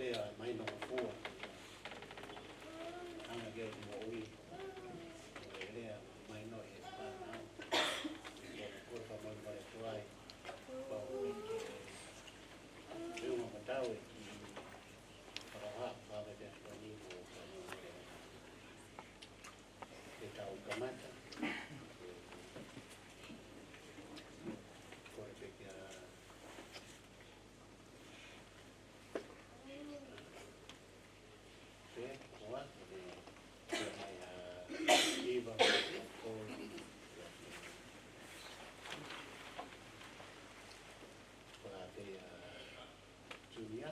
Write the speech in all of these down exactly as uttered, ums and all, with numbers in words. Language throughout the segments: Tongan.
Lea mai no fua. Anga ke moʻui. Lea mai no e fānau. Ko e fakamolemole atu ai. Pau ke. Leo ma matau e ki. Fakaha, fakaha te fua ni mo fakamolemole. Ke tau kamata. Ko e pekia. Pea ko ʻene pea mai ʻa Iva, ko, ko ʻa pea Julia.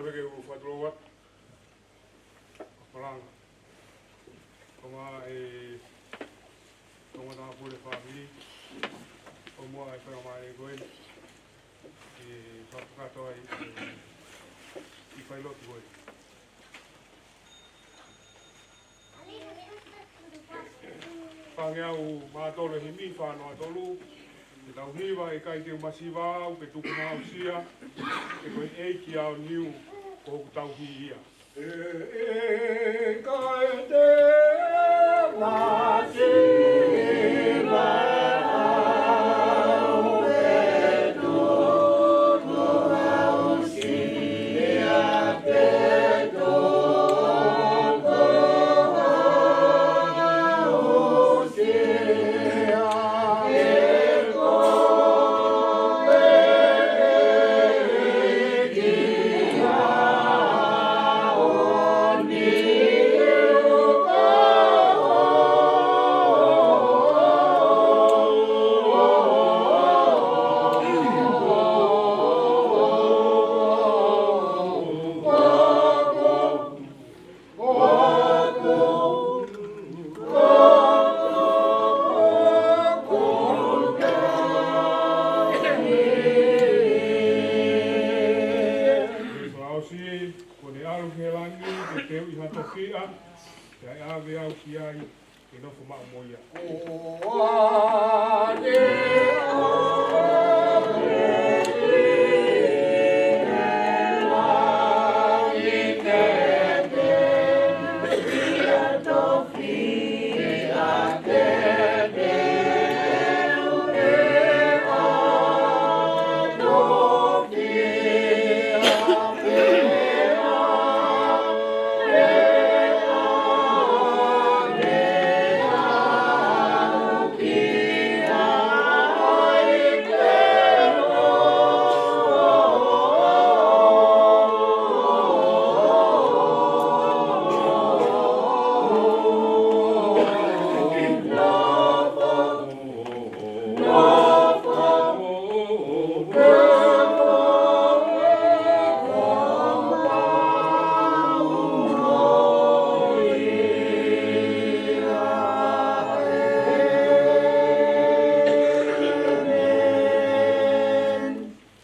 Ke u fakatulou atu. Malanga. Ko e ngaahi, ko e ngaahi tāpule fāmili. Ko e muʻa e faingamālie ko eni. ʻE fakakakato ai, ʻe, ʻi he failotu ko eni. Fakaange au mā tolu e himi, fā noa tolu. Ke tau hiva: ʻE ʻikai te u masiva au, pe tuku ha aʻusia, he ko e ʻEiki au niu, ko hoku tauhi ia. ʻE ʻikai te u masiva au, pe tuku ha aʻusia, pe tuku ha aʻusia, he ko e ʻEiki au niu, ko hoku Kuo ne ʻalu ki he langi, ke teuʻi ha tofiʻa, ke ʻave au ki ai, ke nofo maʻu mo ia.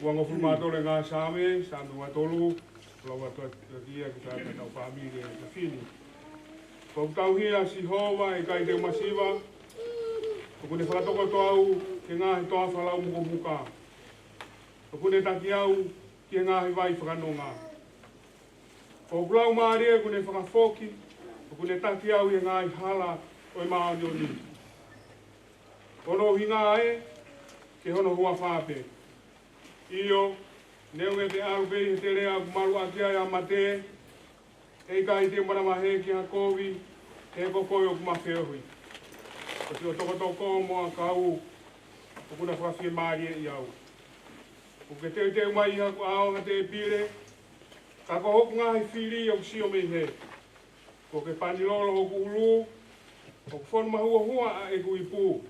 Uangofulu mā tolu e ngaahi Saame, Saame ua tolu, lau atu ʻaki ia ki he tau fāmili ʻi he efiafi ni. Ko hoku tauhi ia Sihova, ʻe ʻikai te u masiva, ʻoku ne fakatokoto au ki he ngaahi toafa laumukomuka. ʻOku ne taki au ki he ngaahi vai fakanonga. Ko hoku laumālie ʻoku ne fakafoki, ʻoku ne taki au ʻi he ngaahi hala ʻo e māʻoniʻoni. Ko hono ʻuhinga ē ki hono huafa pē. ʻIo, neongo te u ʻalu pē ʻi he teleʻa ʻoku malu ʻaki ai ʻa mate, ʻe ʻikai te u manavahē ki ha kovi, he ko koe ʻoku ma feohi. Ko siʻo tokotoko mo ʻakau ʻoku na fakafiemālieʻi au. ʻOku ke teuteu mai ʻi haku ʻao ha tēpile, ka ko hoku ngaahi fili ʻoku sio mei hē. Kuo ke pani lolo hoku ʻulu, ʻoku fonu mahuohua ʻa ʻeku ipu.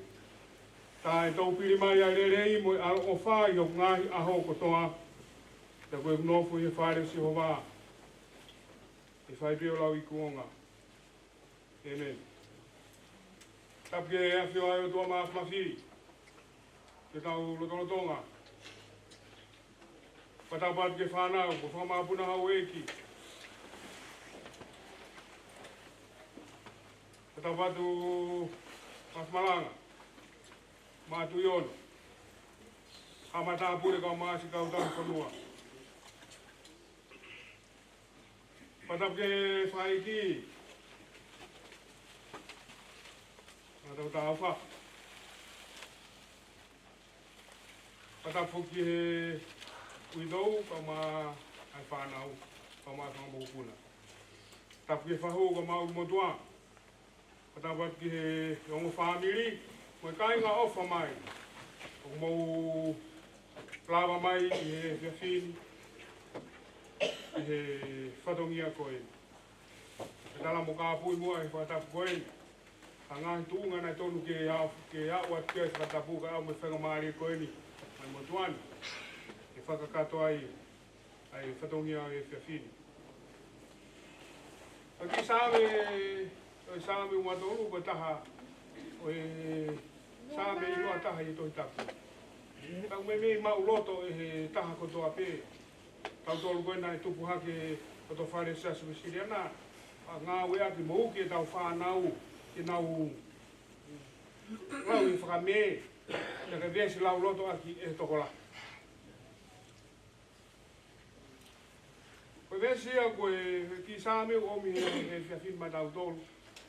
Tā ʻe toupili mai ʻa e lelei mo e ʻaloʻofa ʻi hoku ngaahi ʻaho kotoa, pea ko ʻeku nofo ʻi he fale ʻo Sihova, ʻe fai pē ʻo lauikuonga. ʻĒmeni. Tapu ki he ʻafio ʻa e ʻOtua Māfimafi, ke tau lotolotonga. Fakatapu atu ki he fānau, ko e fakamāpuna houʻeiki. Fakatapu atu Mafi Malanga, Matuiono, ʻa e matāpule kau mai siʻi kau tauhi fonua. Fakatapu ki he fakaʻeiki, ʻa e tau taufa. Fakatapu ki he uitou, kau mai ʻa e fānau, kau mai ʻa e fanga mokopuna. Tapu ki he fahu, kau mai ʻa e motuʻa. Fakatapu ki he ongo fāmili, mo e kāinga ʻofa mai. ʻOku mou lava mai ʻi he efiafi ni, ʻi he fatongia ko eni. Ke tala mo kāpui muʻa ʻi he fakatapu ko eni. ʻA e ngaahi tuʻunga naʻe tonu ke aʻu, ke aʻu atu ki ai e fakatapu kae ʻumaʻā e faingamālie ko eni, mai motuʻa ni. Ke fakakakato ai, ʻa e fatongia ʻo e efiafi ni. Ko e kiʻi Saame, ʻo e Saame ua tolu, ko e taha ʻo e Saame ʻe taha ʻi he Tohi Tapu. Ka ʻoku meimei maʻuloto ʻe he taha kotoa pē, tautolu ko ē naʻe tupu hake ʻi he fale Siasi Uēsiliana, ʻa e ngāue ʻaki mo uki ʻetau fānau ke nau lau ʻi he fakamē, pea ke veesi lauloto ʻaki ʻe he tokolahi. Ko e veesi ia ko e kiʻi Saame ʻoku ʻomi he, he efiafi ni maʻa tautolu,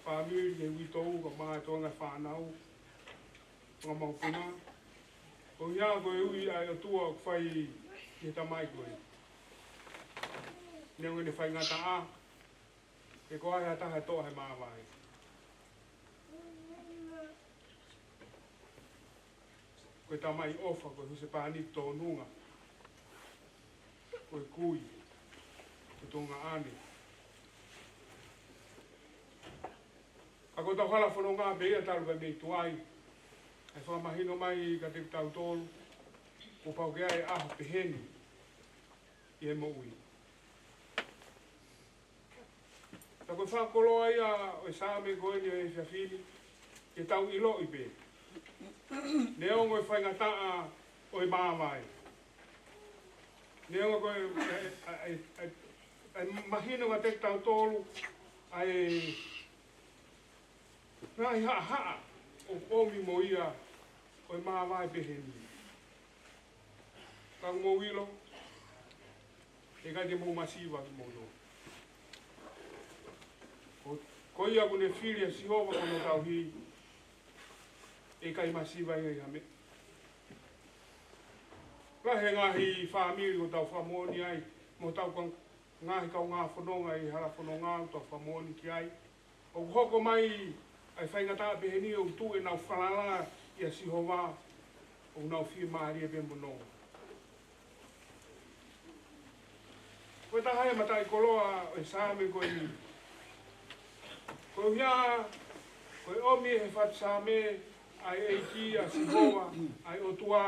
fāmili, he uitou, kae ʻumaʻā e toenga fānau, toenga mokopuna. Ko ia ko e ui ʻa e ʻOtua ʻoku fai ki he tamai ko ē. Neongo ʻene faingataʻa, he ʻoku ʻikai ha taha ʻe toʻo he māvae. Ko e tamai ʻofa, ko e husepāniti tōnunga, ko e kui, ko e tuongaʻane. Ka ko ʻetau hala fononga pē ia talu mei tuai, ʻa e fakamahino mai kiate kitautolu, kuo pau ke ʻi ai e ʻaho pehē ni ʻi he moʻui. Ka ko e fakakoloa ia ʻo e Saame ko eni ʻo e efiafi ni, ke tau ʻiloʻi pē, neongo e faingataʻa ʻo e māvae, neongo ko e, e, e, e, e mahino kiate kitautolu ʻa e ngaahi haʻahaʻa ʻoku ʻomi mo ia ʻo e māvae pehē ni. Ka ʻoku mou ʻilo, ʻe ʻikai te mou masiva kimoutolu. Ko, ko ia ʻoku ne fili ʻa Sihova ko hono tauhi, ʻe ʻikai masiva ia ʻi ha meʻa. Lahi e ngaahi fāmili ʻoku tau fakamoʻoni ai, mo hotau ka-, ngaahi kaungā fononga ʻi he hala fononga ʻoku tau fakamoʻoni ki ai. ʻOku hoko mai ʻa e faingataʻa pehē ni ʻoku tuʻu ʻenau falala ʻia Sihova, ʻoku nau fiemālie pē mo nonga. Ko e taha e mataʻikoloa ʻo e Saame ko eni, koeʻuhi ko e ʻomi ʻe he fatu Saame ʻa e ʻEiki, ʻa Sihova, ʻa e ʻOtua,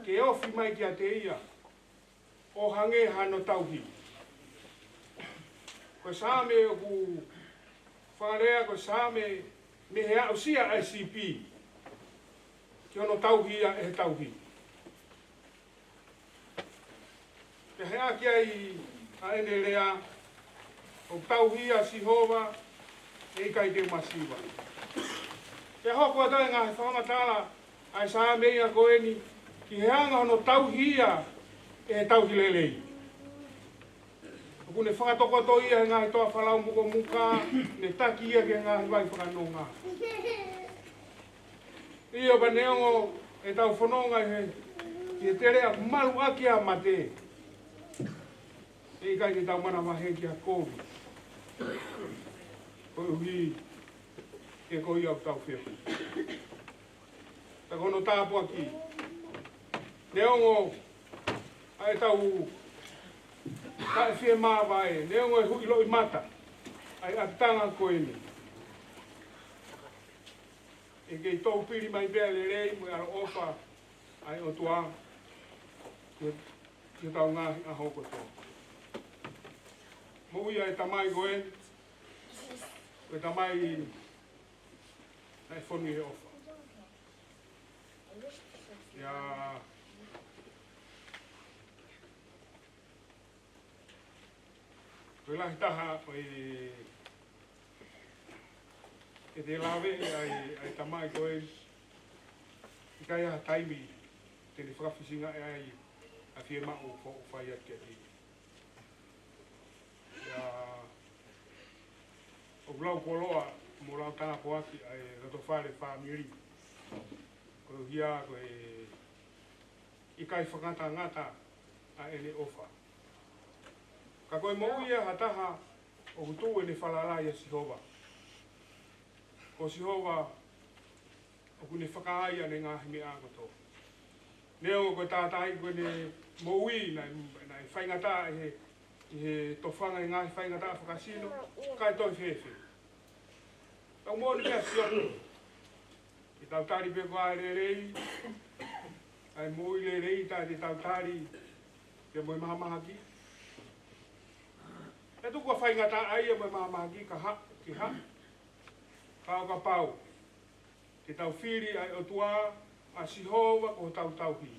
ke ofi mai kiate ia ʻo hangē hano tauhi. Ko e Saame ʻoku fakalea ko e Saame mei he aʻusia ʻa e sipi ki hono tauhi ia ʻe he tauhi. Pea heʻaki ai ʻa ʻene lea, ʻoku tauhi ʻa Sihova, ʻe ʻikai te u masiva. Pea hoko atu e ngaahi fakamatala ʻa e Saame ia ko eni ki he anga hono tauhi ia ʻe he tauhi lelei. ʻOku ne fakatokoto ia he ngaahi toafa lau mukomuka, ne taki ia ki he ngaahi vai fakanonga. ʻIo, pea neongo ʻetau fononga ʻi he, ʻi he teleʻa ʻoku malu ʻaki ʻa e mate, ʻe ʻikai te tau manavahē ki ha kovi, koeʻuhi he ko ia ʻoku tau feohi. Ka ko hono tāpuaki, neongo ʻa ʻetau taʻe fiemāvae, neongo e huʻi loʻimata ʻa e ʻapitanga ko eni, ʻe kei toupili mai pē ʻa e lelei mo e ʻaloʻofa ʻa e ʻOtua ki, ki hotau ngaahi ʻaho kotoa. Moʻui ʻa e tamai ko ē, ko e tamai naʻe fonu ʻi he ʻofa. Ia, ko e lahi taha ʻo e, ʻe te lave ʻa e, ʻa e tamai ko ē, ʻikai ha taimi te ne fakafisingaʻi ai ʻa e fiemaʻu ʻoku fai atu kiate ia. Ia, ʻoku lau koloa mo lau tāpuaki ʻa e loto fale fāmili, koeʻuhi ko e ʻikai fakangatangata ʻa ʻene ʻofa. Ka ko e moʻui ʻa ha taha ʻoku tuʻu ʻene falala ʻia Sihova, ko Sihova ʻoku ne fakaai ʻa ʻene ngaahi meʻa kotoa. Neongo ko e tātāʻi ko ʻene moʻui naʻe, naʻe faingataʻa ʻi he, ʻi he tofanga ʻi he ngaahi faingataʻa fakasino, kae toe fēfē. Tau moʻoni pē ʻa Siope. Ke tau tali pē ko ā e lelei, ʻa e moʻui lelei, taʻe te tau tali pē mo e mahamahaki. He tuku ʻa e faingataʻa ia mo e mahamahaki ka haʻu, ke haʻu. Ka ʻo kapau te tau fili ʻa e ʻOtua, ʻa Sihova ko hotau tauhi,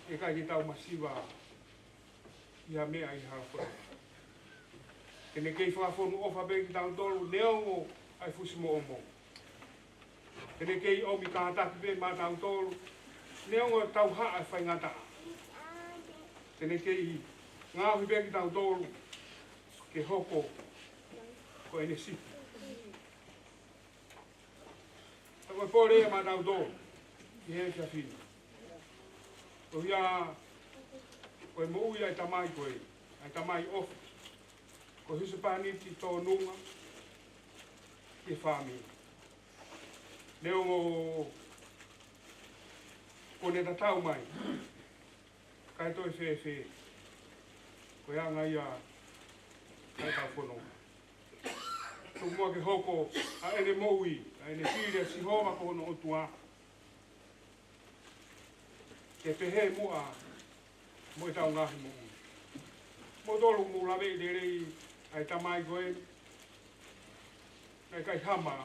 ʻe ʻikai ke tau masiva ʻi ha meʻa ʻi he hala ko eni. Te ne kei fakafonu ʻofa pē kitautolu neongo ʻa e fusimoʻomo. Te ne kei ʻomi kātaki pē maʻatautolu neongo ʻetau haʻa e faingataʻa. Te ne kei ngaohi pē kitautolu ke hoko ko ʻene sipi. Ka ko e pole ia maʻatautolu ʻi he efiafi ni, ko ia ko e moʻui ʻa e tamai ko ē, ʻa e tamai ʻofa, ko e husepāniti tōnunga ki he fāmili. Neongo kuo ne tatau mai, kae toe fēfē, ko e anga ia ʻa ʻetau fononga. Tuku muʻa ke hoko ʻa ʻene moʻui, ʻa ʻene fili ʻa Sihova ko hono ʻOtua, ke pehē muʻa mo ʻetau ngaahi moʻui. Moutolu mou laveʻi lelei ʻa e tamai ko ē, naʻe ʻikai hama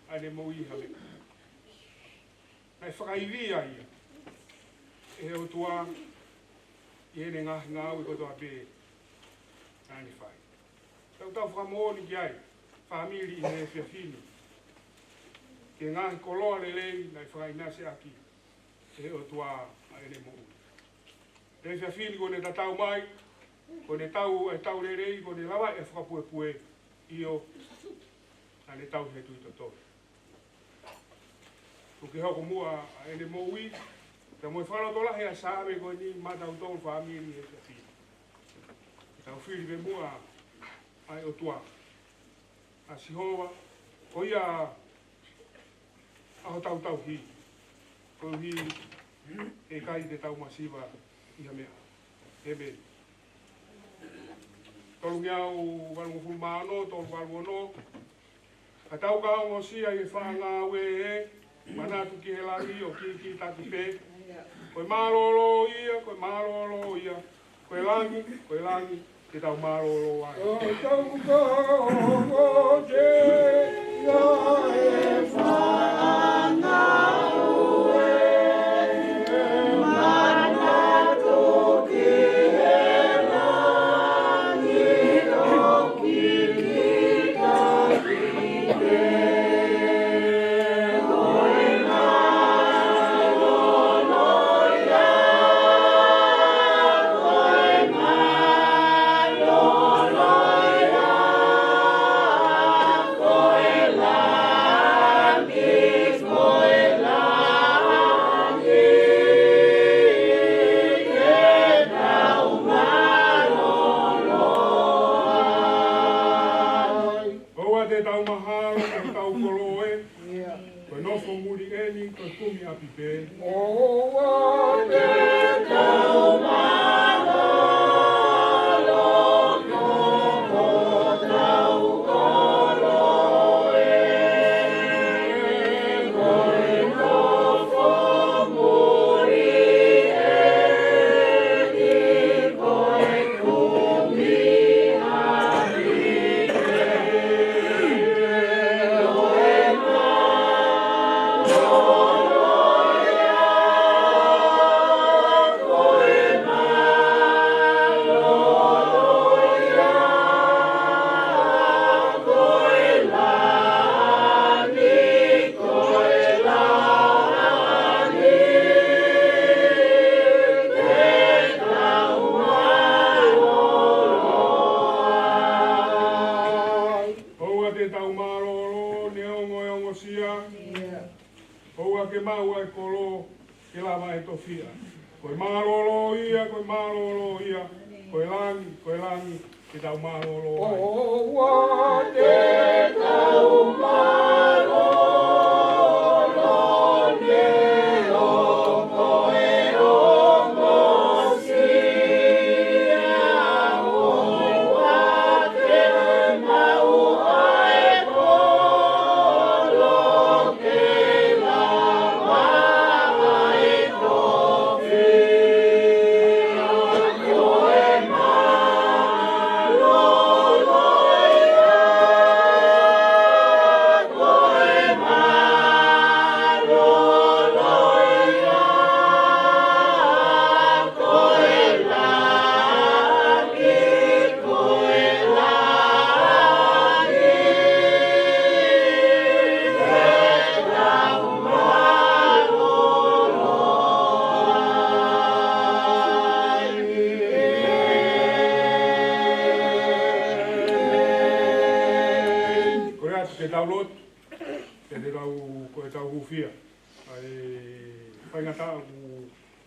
ʻa ʻene moʻui ha meʻa. Naʻe fakaivia ia ʻe he ʻOtua ʻi heʻene ngaahi ngāue kotoa pē naʻa ne fai. Tau tau fakamoʻoni ki ai, fāmili, ʻi he efiafi ni, ki he ngaahi koloa lelei naʻe fakaʻinaʻisiʻaki ʻe he ʻOtua ʻa ʻene moʻui. He efiafi ni kuo ne tatau mai, kuo ne tau e tau lelei, kuo ne lava e fakapuepue, ʻio, naʻa ne tauhi e tui totonu. Tuku ke hoko muʻa ʻa ʻene moʻui, pea mo e fakalotolahi ʻa e sāme ko eni maʻatautolu fāmili he efiafi ni. Tau fili pē muʻa ʻa e ʻOtua, ʻa Sihova, ko ia ʻa hotau tauhi, koeʻuhi ʻe ʻikai te tau masiva ʻi ha meʻa. ʻĒmeni. Tolungeau valungofulu mā ono, tolu valu ono. Ka tau ka ongosia ʻi he faʻa ngāue ē, manatu ki he langi ʻo kikitaki pē. Ko e mālōlō ia, ko e mālōlō ia, ko e langi, ko e langi, ke tau mālōlō ai. Ko tau ka ongosia ʻi he faʻa ngāue ē, manatu ki he langi ʻo ʻOua te tau mahalo, ko hotau kolo ē. Ko e nofo muli eni, ko e kumi ʻapi pē. ʻOua te tau mahalo, ko hotau kolo ē. Ko e nofo muli eni, ko e kumi ʻapi pē. ʻOua te tau mālōlō neongo e ongosia. ʻOua ke maʻu ʻa e kolo ke lava e tofiʻa. Ko e mālōlō ia, ko e mālōlō ia, ko e langi, ko e langi, ke tau mālōlō ai. ʻOua te tau mālōlō neongo e ongosia. ʻOua te maʻu ʻa e kolo ke lava e tofiʻa. Ko e Tau hūfia ʻa e faingataʻa ʻoku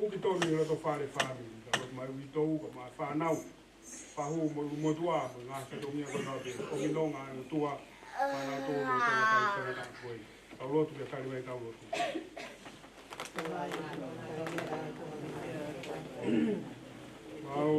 ʻuki tonu ʻi loto fale fāmili, ka ʻoku mai uitou, ka mai fānau, pahū mo e motuʻa, mo e ngaahi fatongia ko ena pē, ko e minonga ʻa e ʻOtua maʻanautolu ʻi he tangata, ʻi he tangata ko ē. Tau lotu pea tali mai ʻetau lotu. Mālō.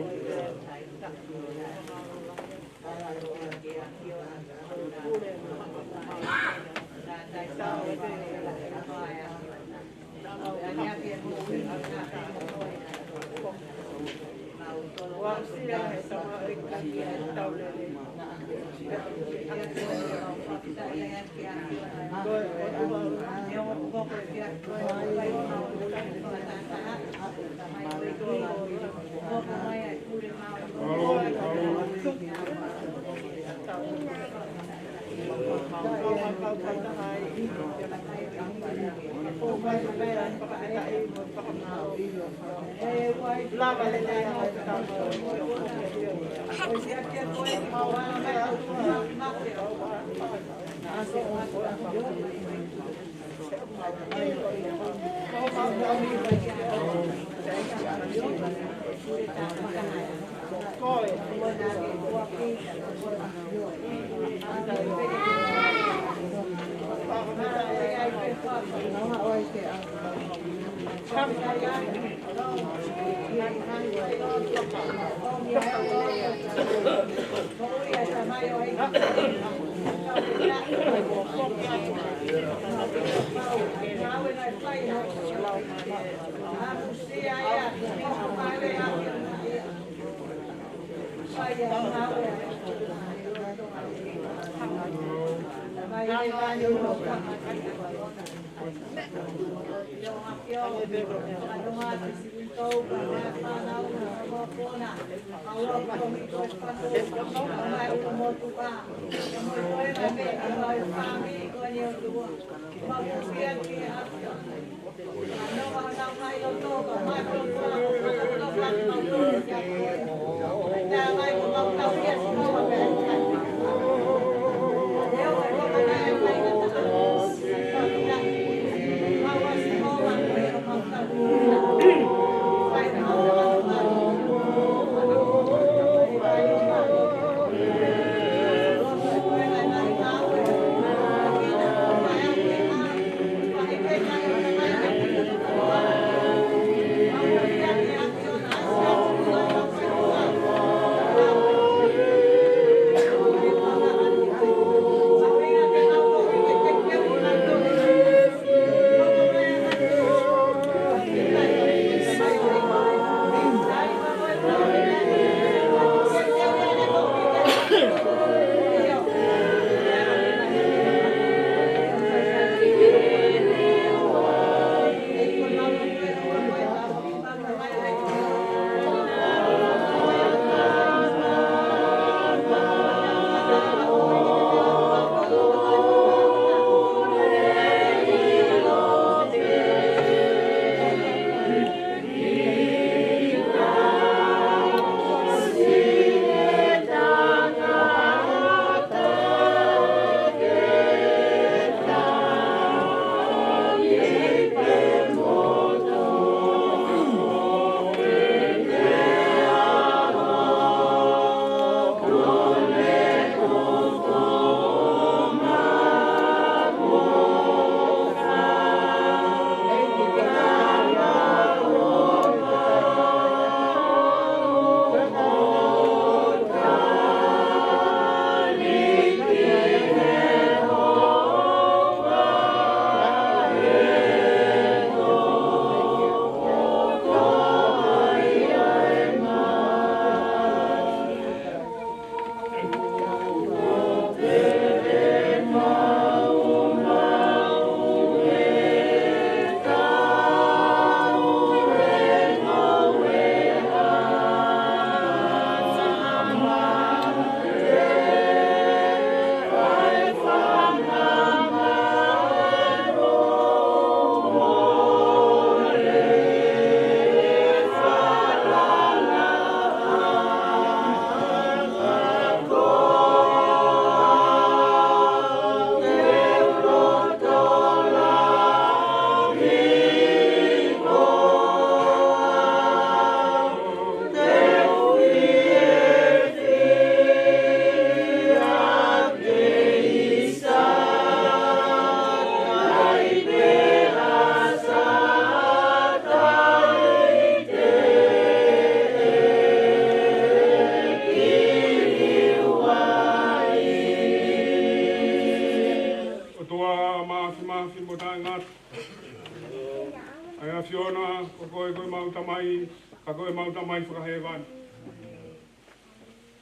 ʻAi ʻAfiona, ko koe ko ʻemau Tamai, ka ko ʻemau Tamai fakahēvani.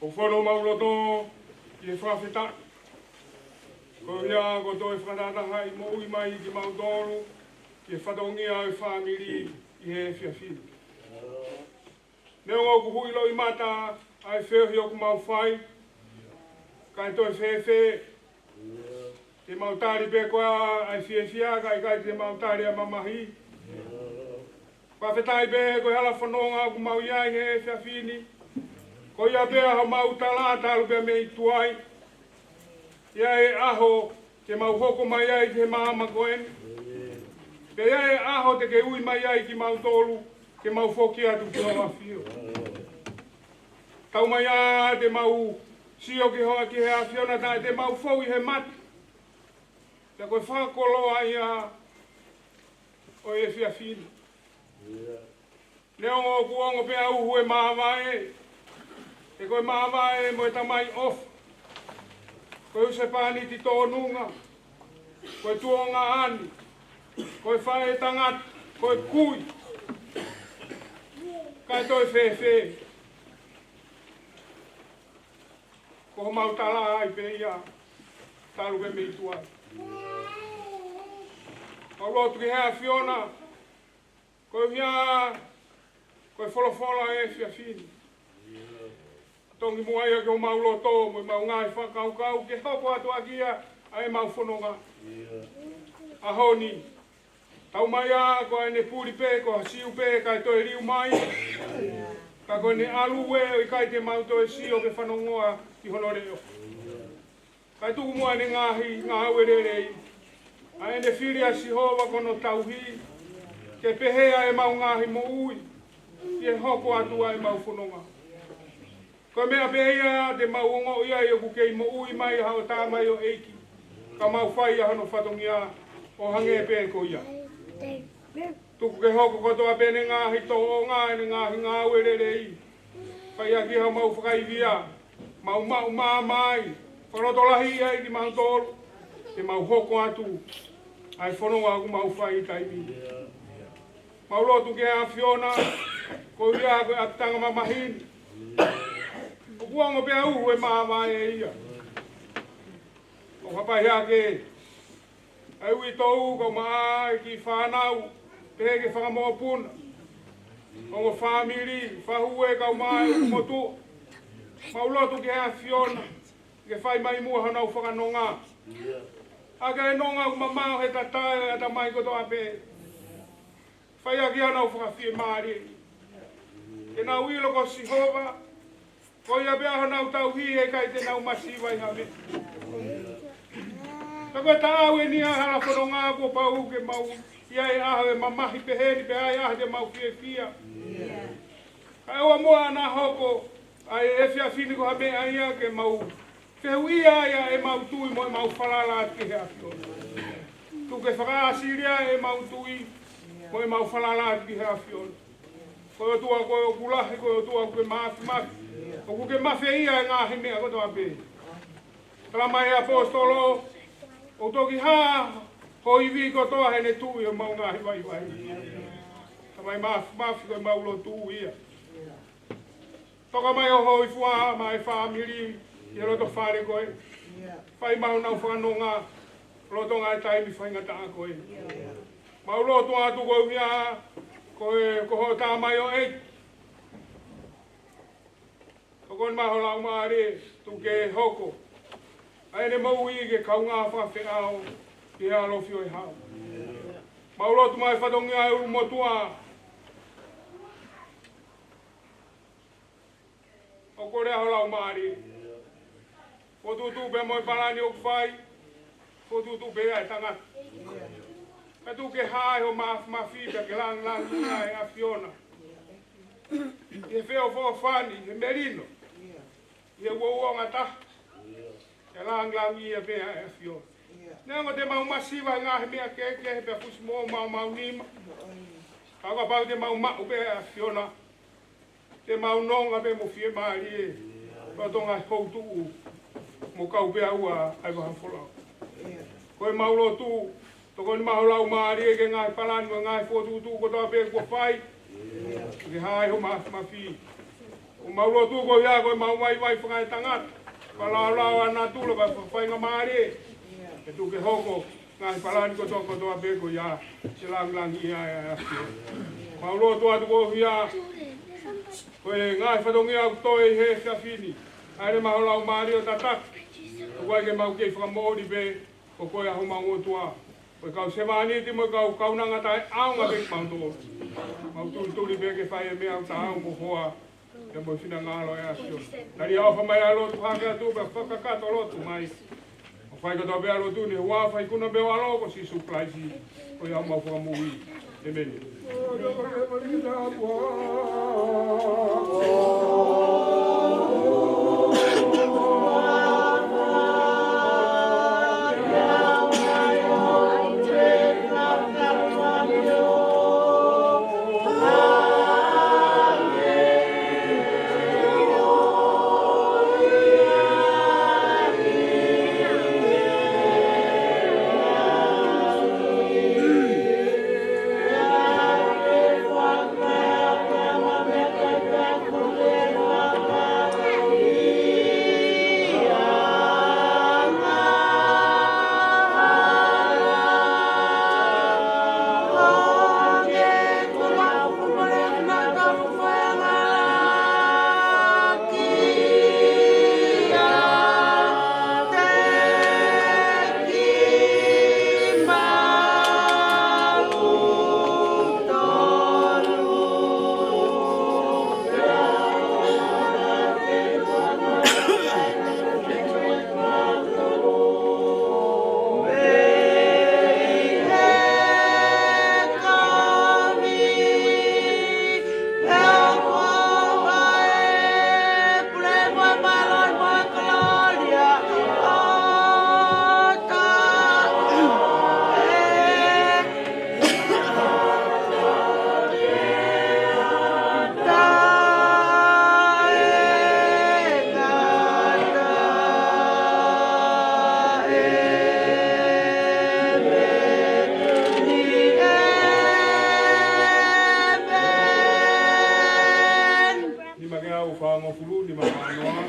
ʻOku fono homau loto ki he fakafetaʻi koeʻuhi ko e toe fakatahatahaʻi moʻui mai kimautolu ki he fatongia ʻo e fāmili ʻi he efiafi ni. Neongo ʻoku huʻi loʻimata ʻa e feohi ʻoku mau fai, kae toe fēfē? Te mau tali pē koā ʻa e fiefia, kae ʻikai te mau tali ʻa e mamahi. Fakafetaʻi pē ko e hala fononga ʻoku mau ʻi ai he efiafi ni. Ko ia pē ʻa homau tala talu pē mei tuai. ʻI ai e ʻaho te mau hoko mai ai ki he maama ko eni. Pea ʻi ai e ʻaho te ke ui mai ai kimautolu, ke mau foki atu ki hoʻo ʻafio. Taumaiā te mau sio ki hoʻo, ki he ʻAfiona, taʻe te mau fou ʻi he mate. Pea ko e fakakoloa ia ʻo e efiafi ni. Neongo ʻoku ongo pē ʻa e uhu e māvae, he ko e māvae mo e tamai ʻofa, ko e husepāniti tōnunga, ko e tuongaʻane, ko e faʻētangata, ko e kui, kae toe fēfē? Ko homau tala ai pē ia talu pē mei tuai. Mau lotu ki he ʻAfiona, koeʻuhi ko e folofola ʻo e efiafi ni. Tongi muʻa ia ki homau loto mo ʻemau ngaahi fakakaukau ke hoko atu ʻaki ia ʻa ʻemau fononga. ʻAho ni, taumaiā ko ʻene puli pē, ko ha siu pē kae toe liu mai. Ka ko ʻene ʻalu ē, ʻo ʻikai te mau toe sio ke fanongoa ki hono leʻo. Kae tuku muʻa ʻene ngaahi ngāue lelei, ʻa ʻene fili ʻa Sihova ko hono tauhi, ke pehē ʻa ʻemau ngaahi moʻui, ke hoko atu ʻa ʻemau fononga. Ko e meʻa pē ia te mau ongoʻi ai ʻoku kei moʻui mai ʻa haʻo tamaioʻeiki, ka mau fai ʻa hono fatongia ʻo hangē pē ko ia. Tuku ke hoko kotoa pē ʻene ngaahi tōʻonga, ʻene ngaahi ngāue lelei. Fai ʻaki haʻamau fakaivia, mau maʻu maama ai, fakalotolahi ai kimautolu, ke mau hoko atu ʻa e fononga ʻoku mau fai ʻi he taimi ni. Mau lotu ki he ʻAfiona, koeʻuhi ko e ʻapitanga mamahi ni. ʻOku ongo pē ʻa e uhu e māvae ia. ʻOku hapai hake ʻa e uitou, kau mai ʻa e kiʻi fānau, pehē ki he fanga mokopuna, ongo fāmili, fānau, kau mai ʻa e motuʻa. Mau lotu ki he ʻAfiona, ke fai mai muʻa honau fakanonga. ʻA e nonga ʻoku mamaʻo he tatae ʻo e ʻatamai kotoa pē. Fai ʻaki honau fakafiemālie. Ke nau ʻilo ko Sihova, ko ia pē ʻa honau tauhi, ʻe ʻikai te nau masiva ʻi ha meʻa. Ka ko e taʻau eni ʻa e hala fononga kuo pau ke mau ʻi ai ʻa e mamahi pehē ni, pea ʻi ai ʻa e mau fiefia. Kae ʻoua muʻa naʻa hoko ʻa e efiafi ni ko ha meʻa ia ke mau fehuʻia ai ʻa ʻemau tui mo ʻemau falala atu ki he ʻAfiona. Tuku ke fakaʻāsili ʻemau tui mo ʻemau falala atu ki he ʻAfiona. Ko e ʻOtua ko ē ʻoku lahi, ko e ʻOtua ʻoku ke māfimafi, ʻoku ke mafeia ʻa e ngaahi meʻa kotoa pē. Tala mai ʻe he ʻaposetolo, ʻoku toki hā ho ivi kotoa heʻene tuʻu ʻi homau ngaahi vaivai. Tamai māfimafi, ko ʻemau lotu ia. Toka mai ho hōifua maʻa e fāmili ʻi he loto fale ko ē. Fai mai honau fakanonga, lolotonga e taimi faingataʻa ko ē. Mau lotu atu koeʻuhi ko e, ko hoʻo tamaioʻeiki. Tokoni mai ho Laumālie, tuku ke hoko ʻa ʻene moʻui ke kaungā fakafeʻao ki he ʻalofi ʻo e hau. Mau lotu mai fatongia e ʻulumotuʻa. ʻOku lea ho Laumālie. Fokotuʻutuʻu pē mo e palani ʻoku fai, fokotuʻutuʻu pē ʻa e tangata. Ka tuku ke hā ʻi ho māfimafi pea ke langilangiʻia ʻa e ʻAfiona. ʻI he feʻofoʻofani, he melino, ʻi he uouangataha, ke langilangiʻia pē ʻa e ʻAfiona. Neongo te mau masiva ʻi he ngaahi meʻa kehekehe pea fusi mo homau nima, ka kapau te mau maʻu pē ʻa e ʻAfiona, te mau nonga pē mo fiemālie, lolotonga e houtuʻu mo kau pē ʻa e vahaʻa folau. Ko ʻemau lotu, Tokoni mai ho Laumālie ki he ngaahi palani mo e ngaahi fokotuʻutuʻu kotoa pē kuo fai. Ke hā ai ho māfimafi. ʻOku mau lotu ko ia ko e mau vaivai fakaetangata. Fakalaolao ʻa natula pea fakafaingamālie. Ke tuku ke hoko ngaahi palani kotoa kotoa pē ko ia. Ke langilangiʻia ai ʻa e ʻAfiona. Mau lotu atu ko ia. Ko e ngaahi fatongia ʻoku toe ʻi he efiafi ni. ʻAi leva mai ho Laumālie ʻo tataki. Tuku ai ke mau kei fakamoʻoni pē. Ko koe ʻa homau ʻOtua. Ko e kau sevāniti mo e kau kaunanga taʻeʻaonga pē kimautolu. Mau tulituli pē ke fai e meʻa ʻoku taau mo ho hoa. Pea mo e finangalo ʻo e ʻAfiona. Tali ʻofa mai ʻa e lotu hake atu pea fakakakato lotu mai. ʻO fai kotoa pē ʻa e lotu ni ʻi he huafa ikuna pē ʻo e ʻAlo ko Sīsū Kalaisi. Ko ia homau Fakamoʻui. ʻĒmeni. Nima ke au fangofulu, nima fanoa,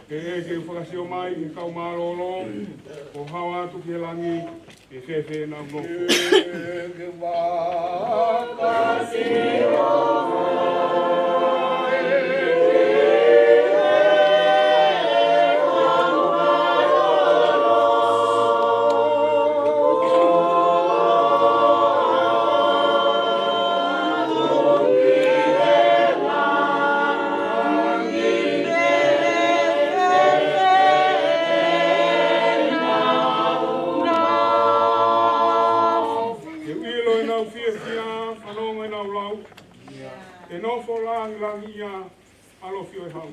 ke ke fakasio mai ki he kau mālōlō, ʻo hao atu ki he langi, ke fēfē ʻenau nofo. Ke u ʻilo ʻenau fiefia, fanongo ʻenau lau. Ke nofo langilangiʻia, ʻAlo fio e hau.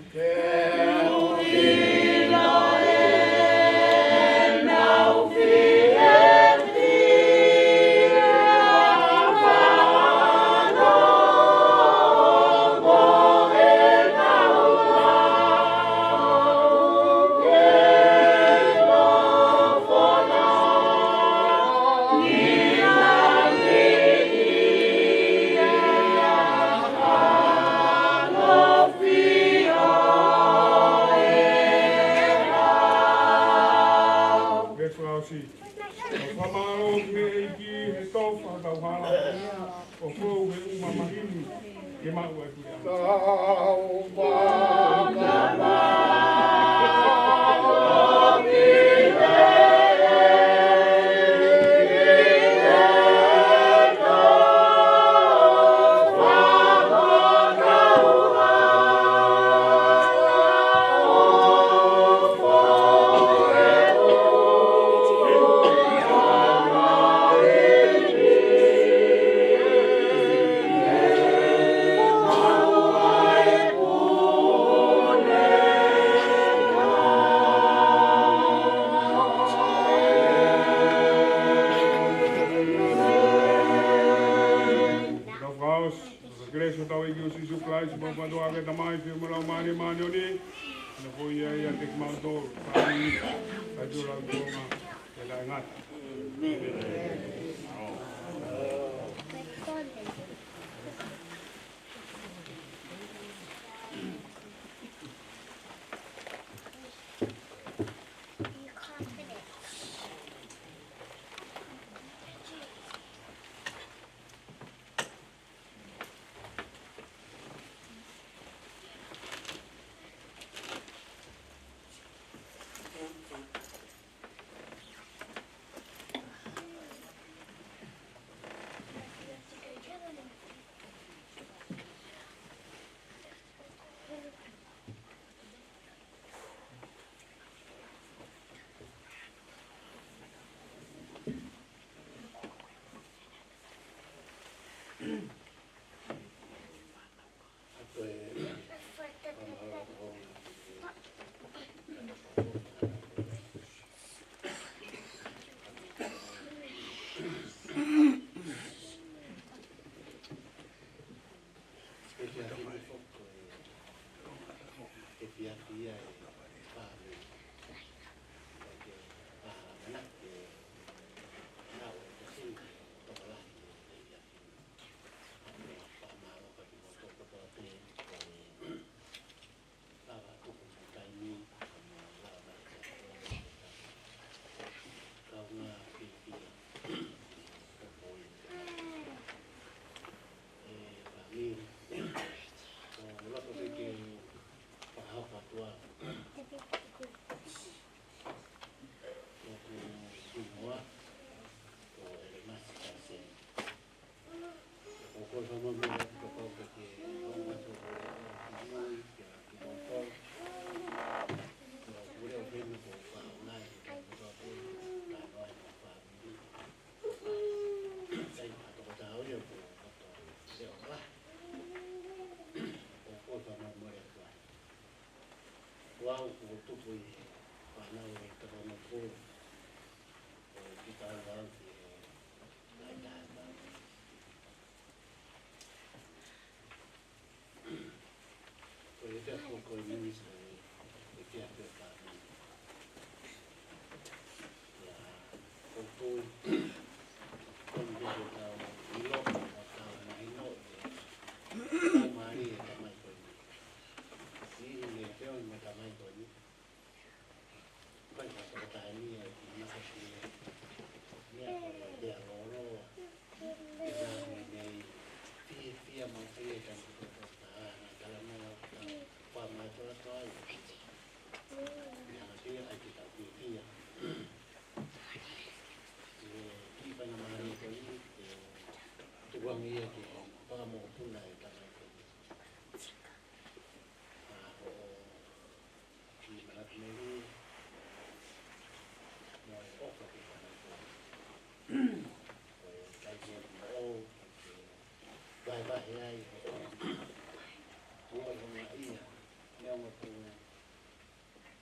Ke fakaʻosi. Fakamālō ki he ʻEiki he tofa tau hala. ʻO fou he ʻū mamahi ni ke maʻu ai pule. Kelesi ʻa hotau ʻEiki ko Sīsū Kalaisi, ʻofa ʻa e ʻOtua ko e Tamai, feohi mo e Laumālie Māʻoniʻoni, ke nofo ia ʻiate kimautolu, fāmili, kae tuʻu ʻi he ʻaho ni, ke taʻengata.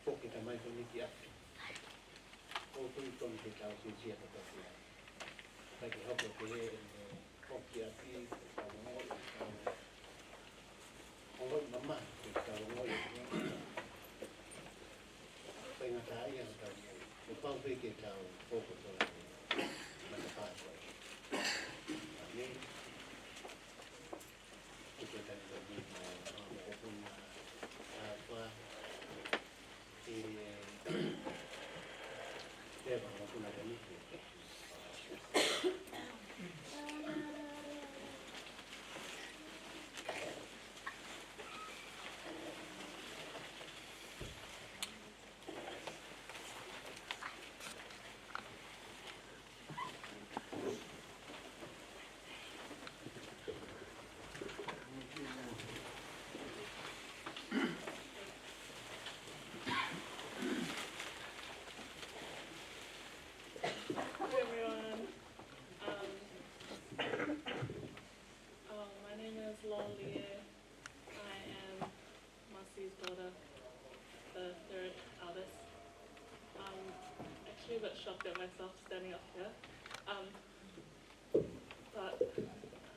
Foki tamai ko eni ki ʻapi. ʻOku totonu ke tau fiefia kotoa pē ai. Kae ke hoko ke he foki ʻapi, ke tau ongoʻi, ke tau ongoʻi mamahi, ke tau ongoʻi. Faingataʻaʻia ke tau ongoʻi. ʻOku pau pē ke tau foki kotoa ai. Matapā koe. Amen. Hi, everyone. Um, um, my name is Lolie. I am Masi's daughter, the third eldest. Um, actually a bit shocked at myself standing up here. Um, but,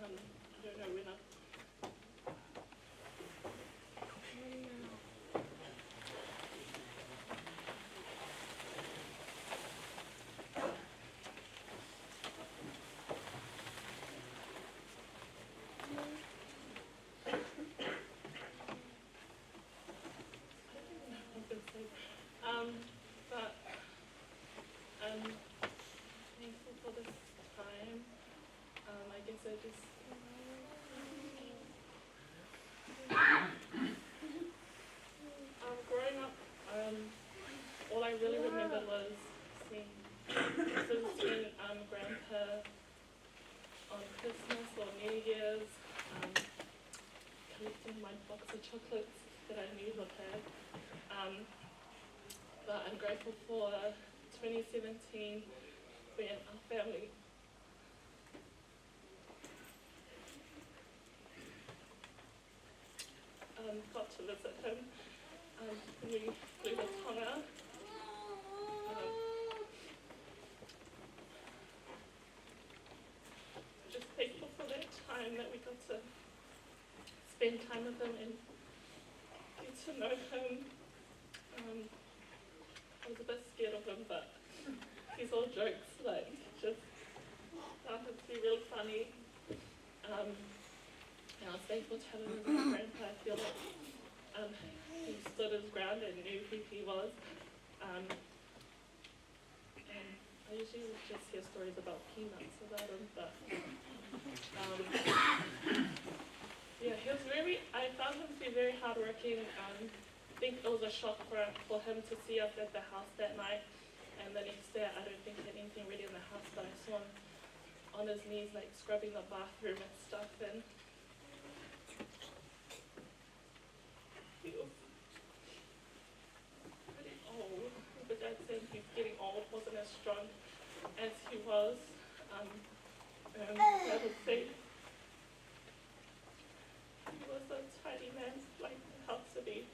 um, I don't know when I Um, but I'm thankful for this time. Um, I guess I just, um, growing up, um, all I really remember was seeing, sort of seeing, um, Grandpa on Christmas or New Year's, um, collecting my box of chocolates that I knew would have. Um, but I'm grateful for twenty seventeen when our family, got to visit him, um, when we flew to Tonga. Um, just thankful for that time that we got to spend time with him and get to know him. Um, I was a bit scared of him, but he's all jokes, like, just found him to be really funny. Um, and I was thankful to have him as my grandpa. I feel like, um, he stood his ground and knew who he was. Um, and I usually just hear stories about peanuts about him, but, um, yeah, he was very, I found him to be very hardworking. Um, I think it was a shock for, for him to see us at the house that night. And the next day, I don't think he had anything ready in the house, but I saw him on his knees, like, scrubbing the bathroom and stuff. And he was pretty old. The dad said he's getting old, wasn't as strong as he was. Um, and I would say he was a tidy man, like the house to be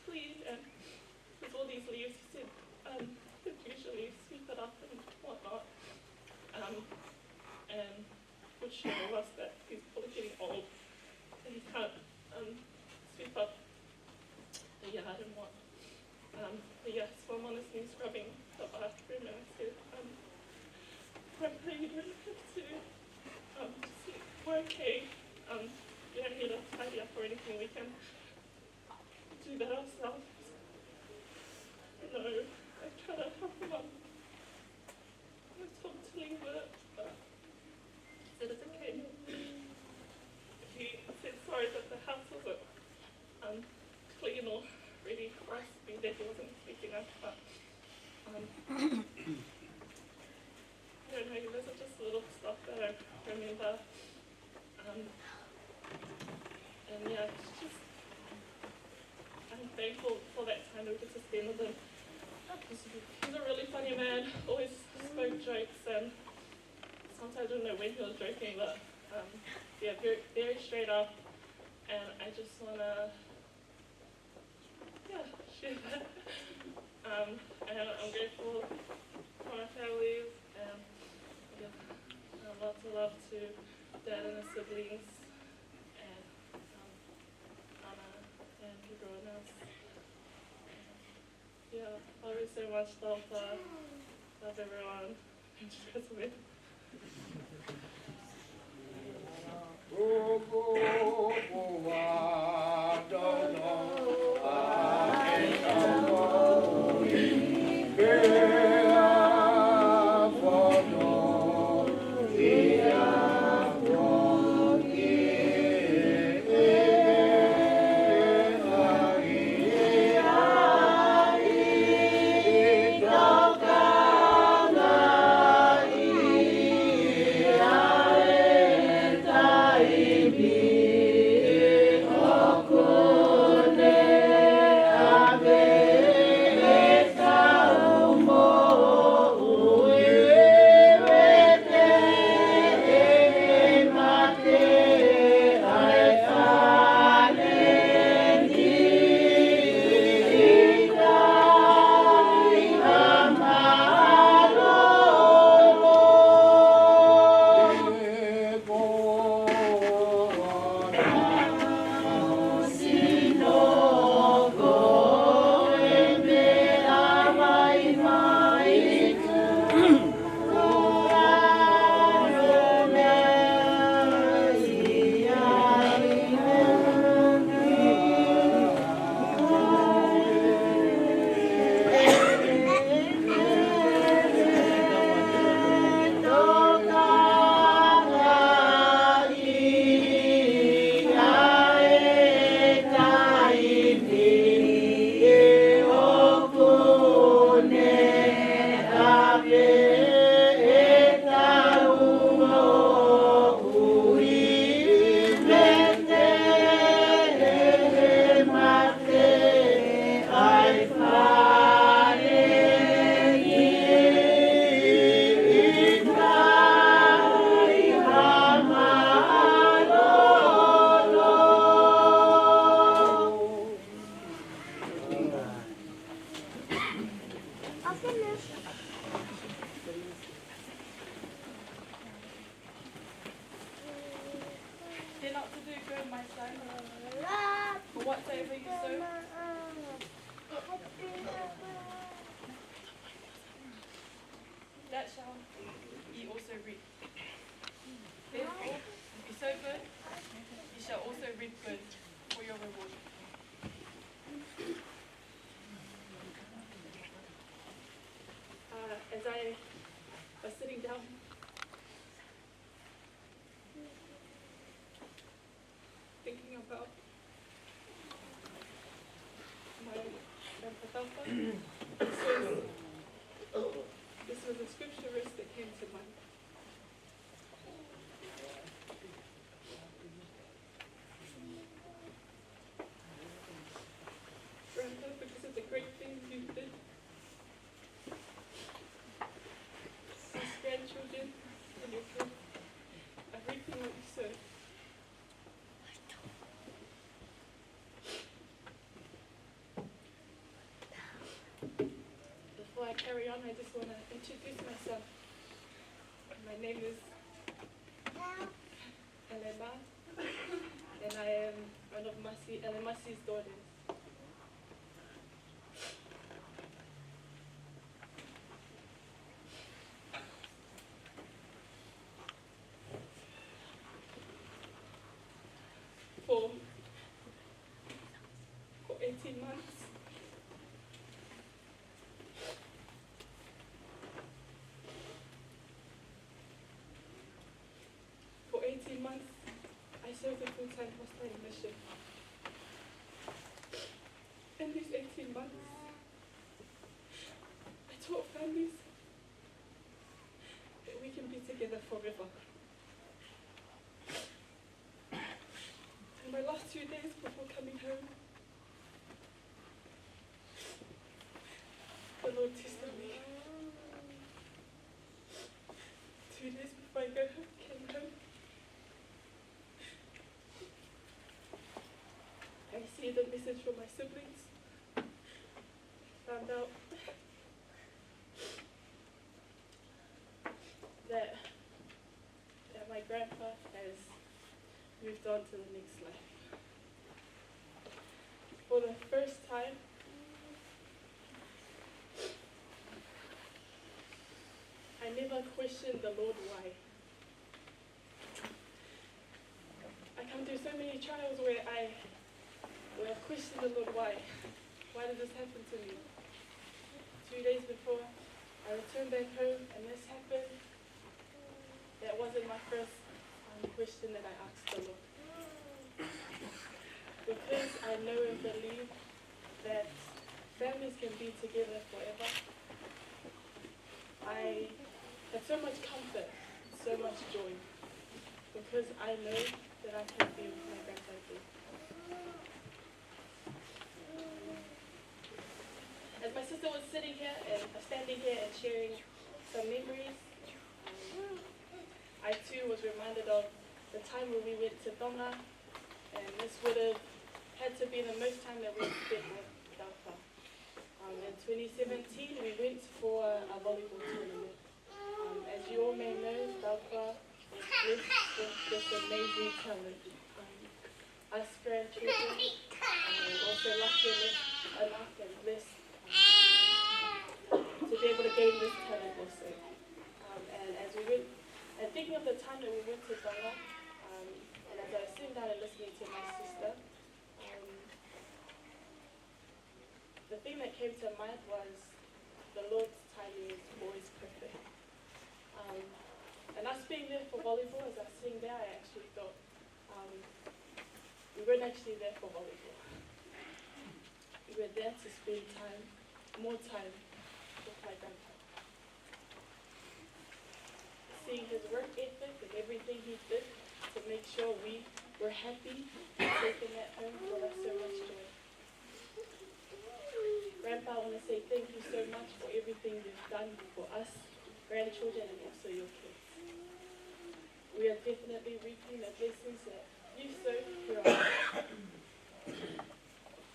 clean, and there's all these leaves. He said, um, he'd usually sweep it up and whatnot. Um, and would share with us that he's probably getting old and he can't, um, sweep up the yard and what. Um, but yeah, so I'm honestly scrubbing the bathroom, and I said, um, "Grandpa, you don't have to, um, just, we're okay. Um, you don't need us to tidy up or anything. We can do that ourselves." No, I try to help him up. I told him to leave it, but he said it's okay. He said sorry that the house wasn't, um, clean or ready for us to be there. He wasn't expecting us, but, um, I don't know, those are just little stuff that I remember. Um, and yeah, it's just, I'm thankful for that time that we get to spend with him. He's a really funny man, always spoke jokes, and sometimes I don't know when he was joking, but, um, yeah, very, very straight up. And I just wanna, yeah, share that. Um, and I'm grateful for my families, and yeah, uh, lots of love to Dad and his siblings, and, um, Anna and everyone else. Yeah, love you so much, Delta. Love everyone. Thank you, President. For whatsoever you sow, that shall ye also reap. Therefore, if you sow good, you shall also reap good for your reward. Uh, as I was sitting down, thinking about my grandpa Taufa, this was, this was a scripture verse that came to mind. Grandpa, because of the great things you did, these grandchildren and your kids are reaping what you sowed. Before I carry on, I just want to introduce myself. My name is Elema, and I am one of Masi, Elema's daughters. For, for eighteen months. For eighteen months, I served a full-time hostile mission. In these eighteen months, I taught families that we can be together forever. In my last two days before coming home, the Lord tested me. Two days before I go home, came home, I received a message from my siblings. Found out that, that my grandpa has moved on to the next life. For the first time, I never questioned the Lord why. I come through so many trials where I, where I question the Lord, "Why? Why did this happen to me?" Two days before I returned back home and this happened, that wasn't my first, um, question that I asked the Lord. Because I know and believe that families can be together forever, I have so much comfort, so much joy, because I know that I can be with my grandbaby. As my sister was sitting here and, uh, standing here and sharing some memories, um, I too was reminded of the time when we went to Tonga, and this would have had to be the most time that we spent with Taufa. Um, in twenty seventeen, we went for a volleyball tournament. Um, as you all may know, Taufa was blessed with this amazing talent. Um, us grandchildren, um, were also lucky enough, enough and blessed, um, to be able to gain this talent also. Um, and as we went, and thinking of the time that we went to Tonga, um, and as I was sitting down and listening to my sister, um, the thing that came to mind was the Lord's timing is always perfect. Um, and us being there for volleyball, as I was sitting there, I actually thought, um, we weren't actually there for volleyball. We were there to spend time, more time with my grandpa. Seeing his work ethic and everything he did to make sure we were happy and safe in that home brought us so much joy. Grandpa, I want to say thank you so much for everything you've done for us grandchildren and also your kids. We are definitely reaping the blessings that you sowed through our life.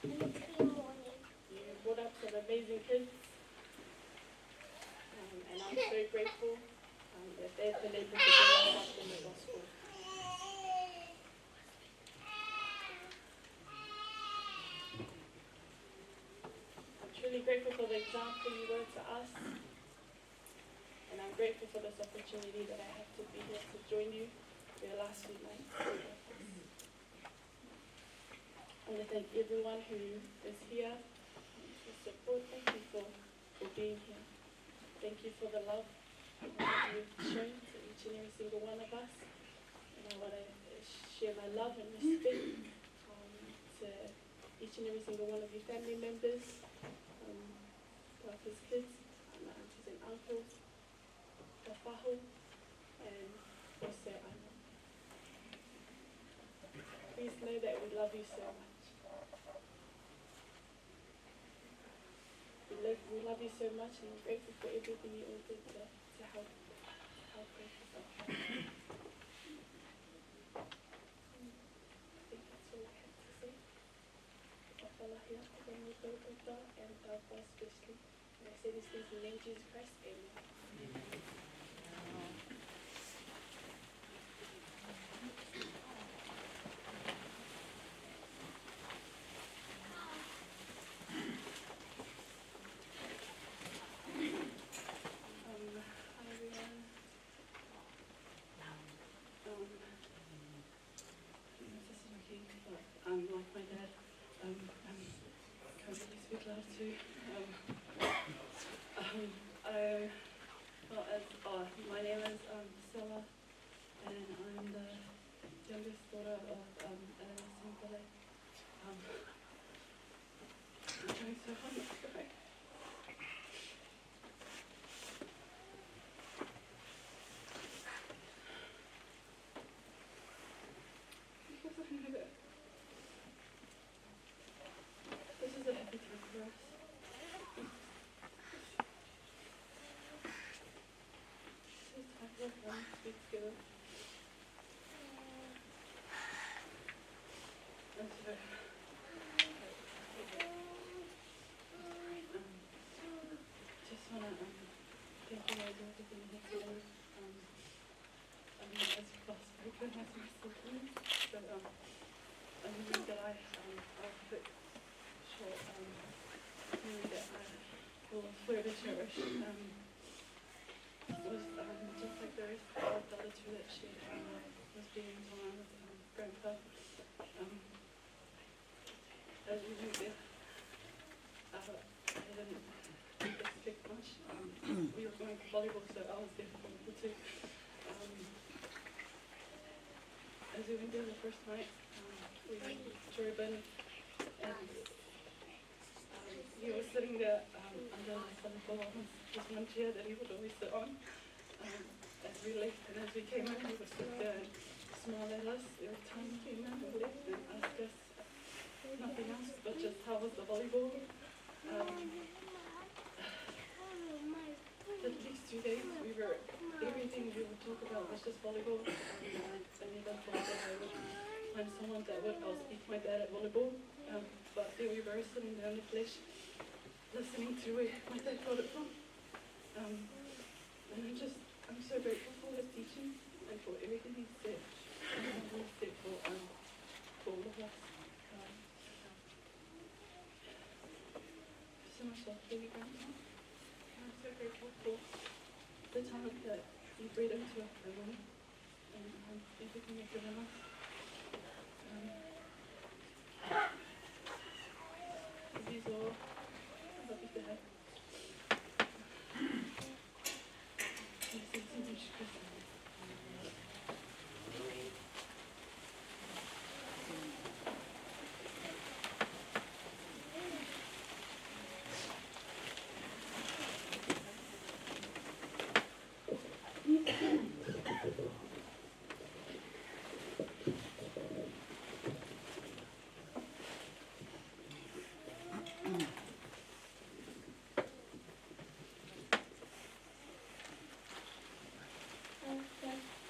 You brought up some amazing kids, um, and I'm so grateful, um, that they've been able to bring us up in the gospel. I'm grateful for the example you were to us, and I'm grateful for this opportunity that I have to be here to join you for your last few nights. I want to thank everyone who is here to support. Thank you for, for being here. Thank you for the love that you've shown to each and every single one of us. And I want to share my love and respect, um, to each and every single one of your family members, um, Parker's kids, um, aunties and uncles, Tafahu, and also Ana. Please know that we love you so much. We love, we love you so much, and I'm grateful for everything you all did to, to help, to help us. I think that's all I have to say. Fakalahi atu ki he motuʻa and our boss especially. And I say these things in the name of Jesus Christ. Amen. Um, hi everyone. Um, this is working, but, um, like my dad, um, I'm currently speak loud too. Um, um, I, well, as, uh, my name is, um, Stella, and I'm the youngest daughter of, um, Elena Sempele. Um, I'm trying so hard not to cry. Because I know that this is a heavy time for us. This is time for us to be together. And so, um, just wanna, um, thank you guys all for being here today. Um, um, as fast as I can, as my siblings. But, um, a memory that I, um, I'll put short, um, memory that I will forever cherish. Um, was, um, just like the rest of the other two that she, um, was spending time with, um, Grandpa. Um, as we went there, uh, I didn't expect much. Um, we were going for volleyball, so I was there for volleyball too. Um, as we went there the first night, um, we drove in and Um, he was sitting there, um, under the sunflower, on this one chair that he would always sit on. Um, as we left and as we came in, he would sit there and smile at us every time we came in and left and ask us nothing else but just how was the volleyball. Um, the next two days, we were, everything we would talk about was just volleyball. Um, I never thought that I would find someone that would outspeak my dad at volleyball. Um, but there we were sitting there in the flesh, listening to where my dad got it from. Um, and I'm just, I'm so grateful for his teaching and for everything he said, and what he said for, um, for all of us. Um, so much love for you, Grandma. And I'm so grateful for the talent that you bred into our family. And, um, everything you've given us. Um, these are, I love you, Dad. Yes, it's a huge Christmas.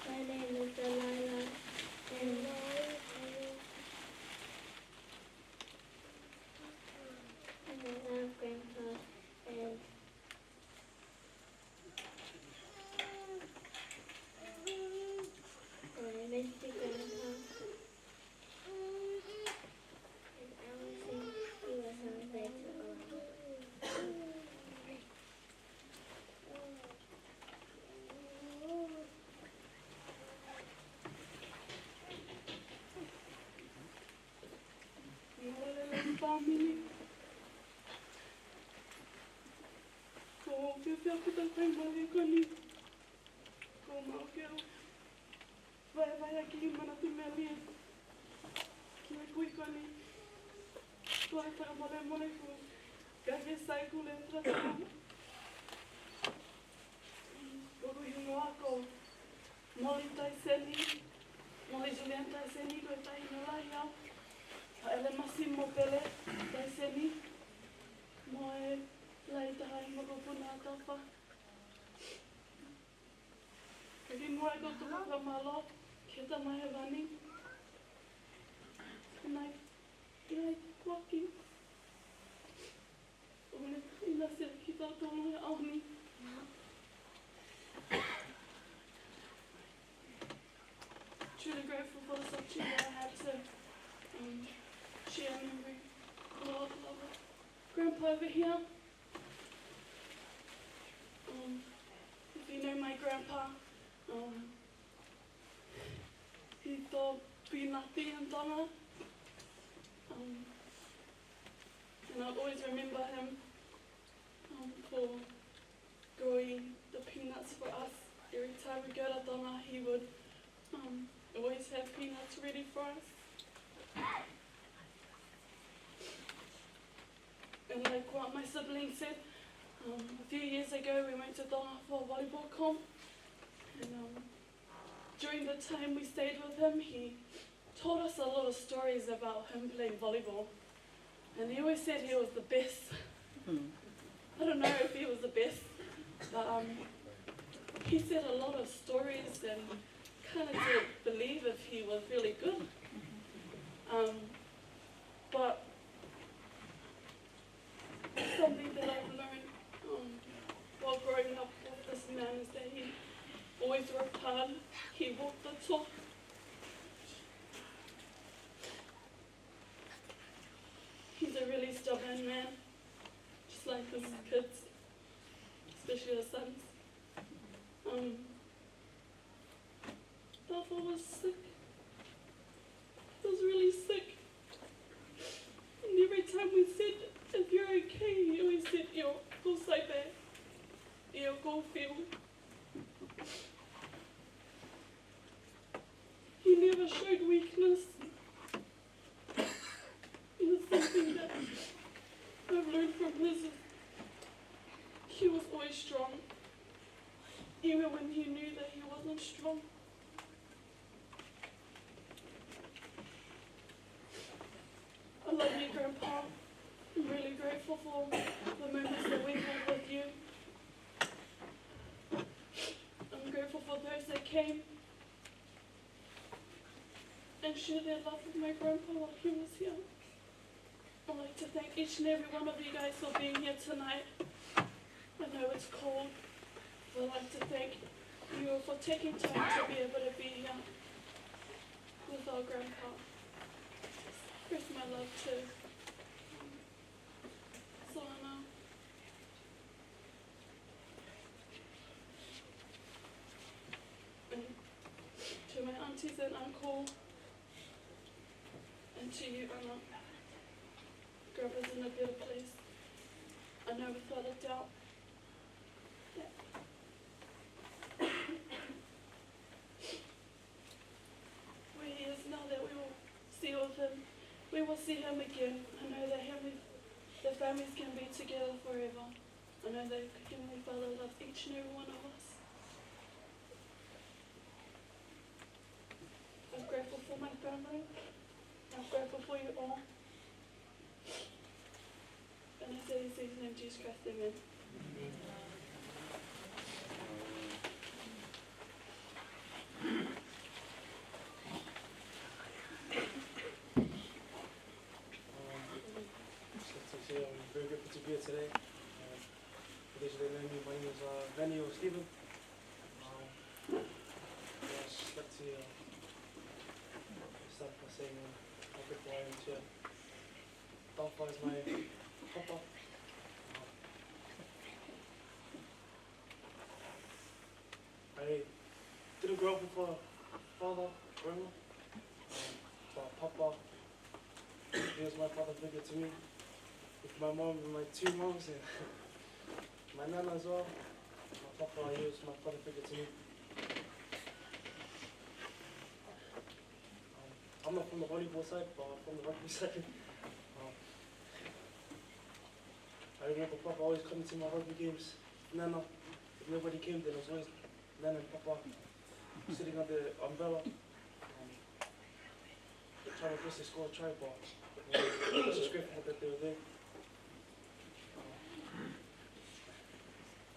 My name is Delilah, and, and I love Grandpa, and I miss you, Grandpa. Mini. Ko u fiefia ʻaupito he taimi mole ko eni. Ko u maʻu ke u vaivai ʻaki e manatu melie ki he kui ko eni. Ko e fakamolemole ko u ʻikai ke sai ku le tata. Ko hoku hingoa ko Moli Taiseni, Moli Julian Taiseni, ko e taʻahine lahi au ʻa ʻElemasi mo Pele Taiseni, mo e lahi taha e mokopuna ʻa Taufa. Ko e kimuʻa ko u tuku fakamālō ki he Tamai Hēvani. Ko e ʻai, ko e ʻai kuaki. ʻO ne ʻinasi ʻaki kitautolu he ʻaho ni. Truly grateful for this opportunity I had to, um, share a memory with all of Grandpa over here. Um, if you know my grandpa, um, he sold peanuts in Tonga. Um, and I'll always remember him, um, for growing the peanuts for us. Every time we go to Tonga, he would, um, always have peanuts ready for us. And like what my siblings said, um, a few years ago we went to Tonga for a volleyball comp. And, um, during the time we stayed with him, he told us a lot of stories about him playing volleyball. And he always said he was the best. I don't know if he was the best, but, um, he said a lot of stories and kind of didn't believe if he was really good. Um, but something that I've learned, um, while growing up with this man is that he always worked hard. He walked the talk. He's a really stubborn man, just like his kids, especially his sons. Um, Papa was sick. He was really sick. And every time we said, "If you're okay," he always said, "ʻIo, ko u sai pē. ʻIo, ko u fiu." He never showed weakness. And it's something that I've learned from his, he was always strong, even when he knew that he wasn't strong. I love you, Grandpa. I'm really grateful for the moments that we had with you. I'm grateful for those that came and shared their love with my grandpa while he was here. I'd like to thank each and every one of you guys for being here tonight. I know it's cold, but I'd like to thank you all for taking time to be able to be here with our grandpa. Express my love to Sana. And to my aunties and uncle, and to you, Anna. Grandpa's in a better place. I know without a doubt that where he is now, that we will see with him. We will see him again. I know that him, the families can be together forever. I know that Heavenly Father loves each and every one of us. I'm grateful for my family. I'm grateful for you all. And I say this in the name of Jesus Christ, amen. Um, so, so, so, I'm very grateful to be here today. Uh, for those who don't know me, my name is, uh, Vani or Stephen. Um, yeah, I'd just like to, uh, start by saying, um, how grateful I am to Taufa as my papa. I didn't grow up with a father, grandma, um, but papa, He was my father figure to me. With my mom and my two moms and my nana as well. My papa, he was my father figure to me. Um, I'm not from the volleyball side, but I'm from the rugby side. Um, I remember Papa always coming to my rugby games. Nana, if nobody came, then it was always Nana and Papa sitting under the umbrella. Um, trying to push the score, try, but, you know, it's just grateful that they were there. Um,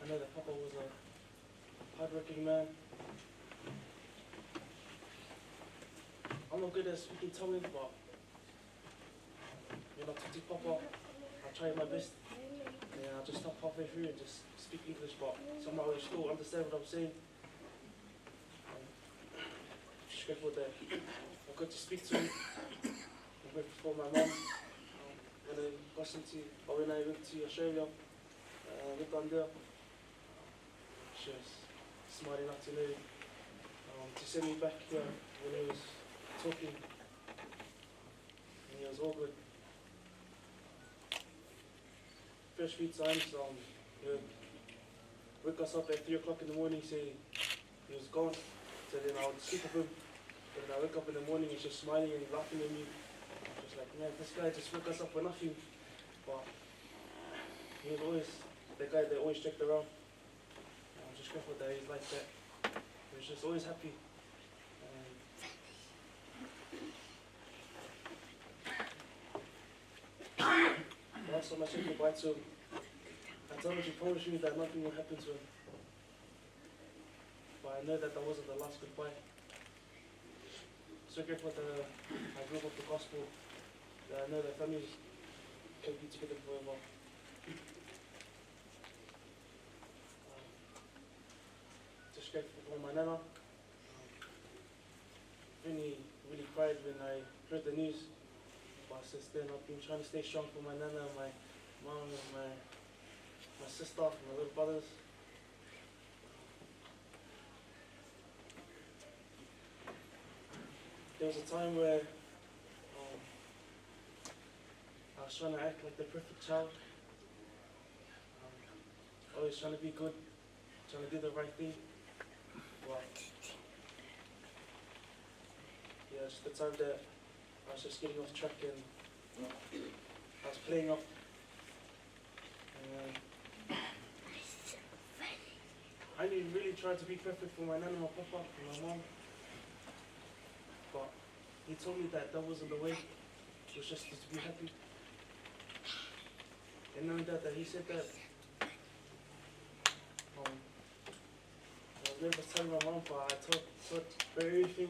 I know that Papa was a hardworking man. I'm not good at speaking Tongan, but, you know, to Papa, I try my best. And I just stop halfway through and just speak English, but somehow they still understand what I'm saying. Um, just grateful that I got to speak to him. I'm grateful for my mom. Um, when I got to, or when I went to Australia, uh, with Andrea, she was smart enough to know, um, to send me back here when he was talking. And he was all good. First few times, um, he would wake us up at three o'clock in the morning, say he was gone. So then I would sleep with him. But then I wake up in the morning, he's just smiling and laughing at me. I'm just like, "Man, this guy just woke us up for nothing." But he was always the guy that always checked around. I'm just grateful that he's like that. He was just always happy. And the last time I said goodbye to him, I told him to promise me that nothing will happen to him. But I know that that wasn't the last goodbye. So grateful that I grew up with the gospel, that I know that families can be together forever. Um, just grateful for my nana. Um, really, really cried when I heard the news. But since then, I've been trying to stay strong for my nana, my mom, and my, my sister, my little brothers. There was a time where, um, I was trying to act like the perfect child. Um, always trying to be good, trying to do the right thing. But yeah, it's the time that I was just getting off track and I was playing up. And I didn't really try to be perfect for my nana, my papa, and my mom. But he told me that that wasn't the way. It was just to be happy. And knowing that, that he said that, um, I was nervous telling my mom, but I told, told her everything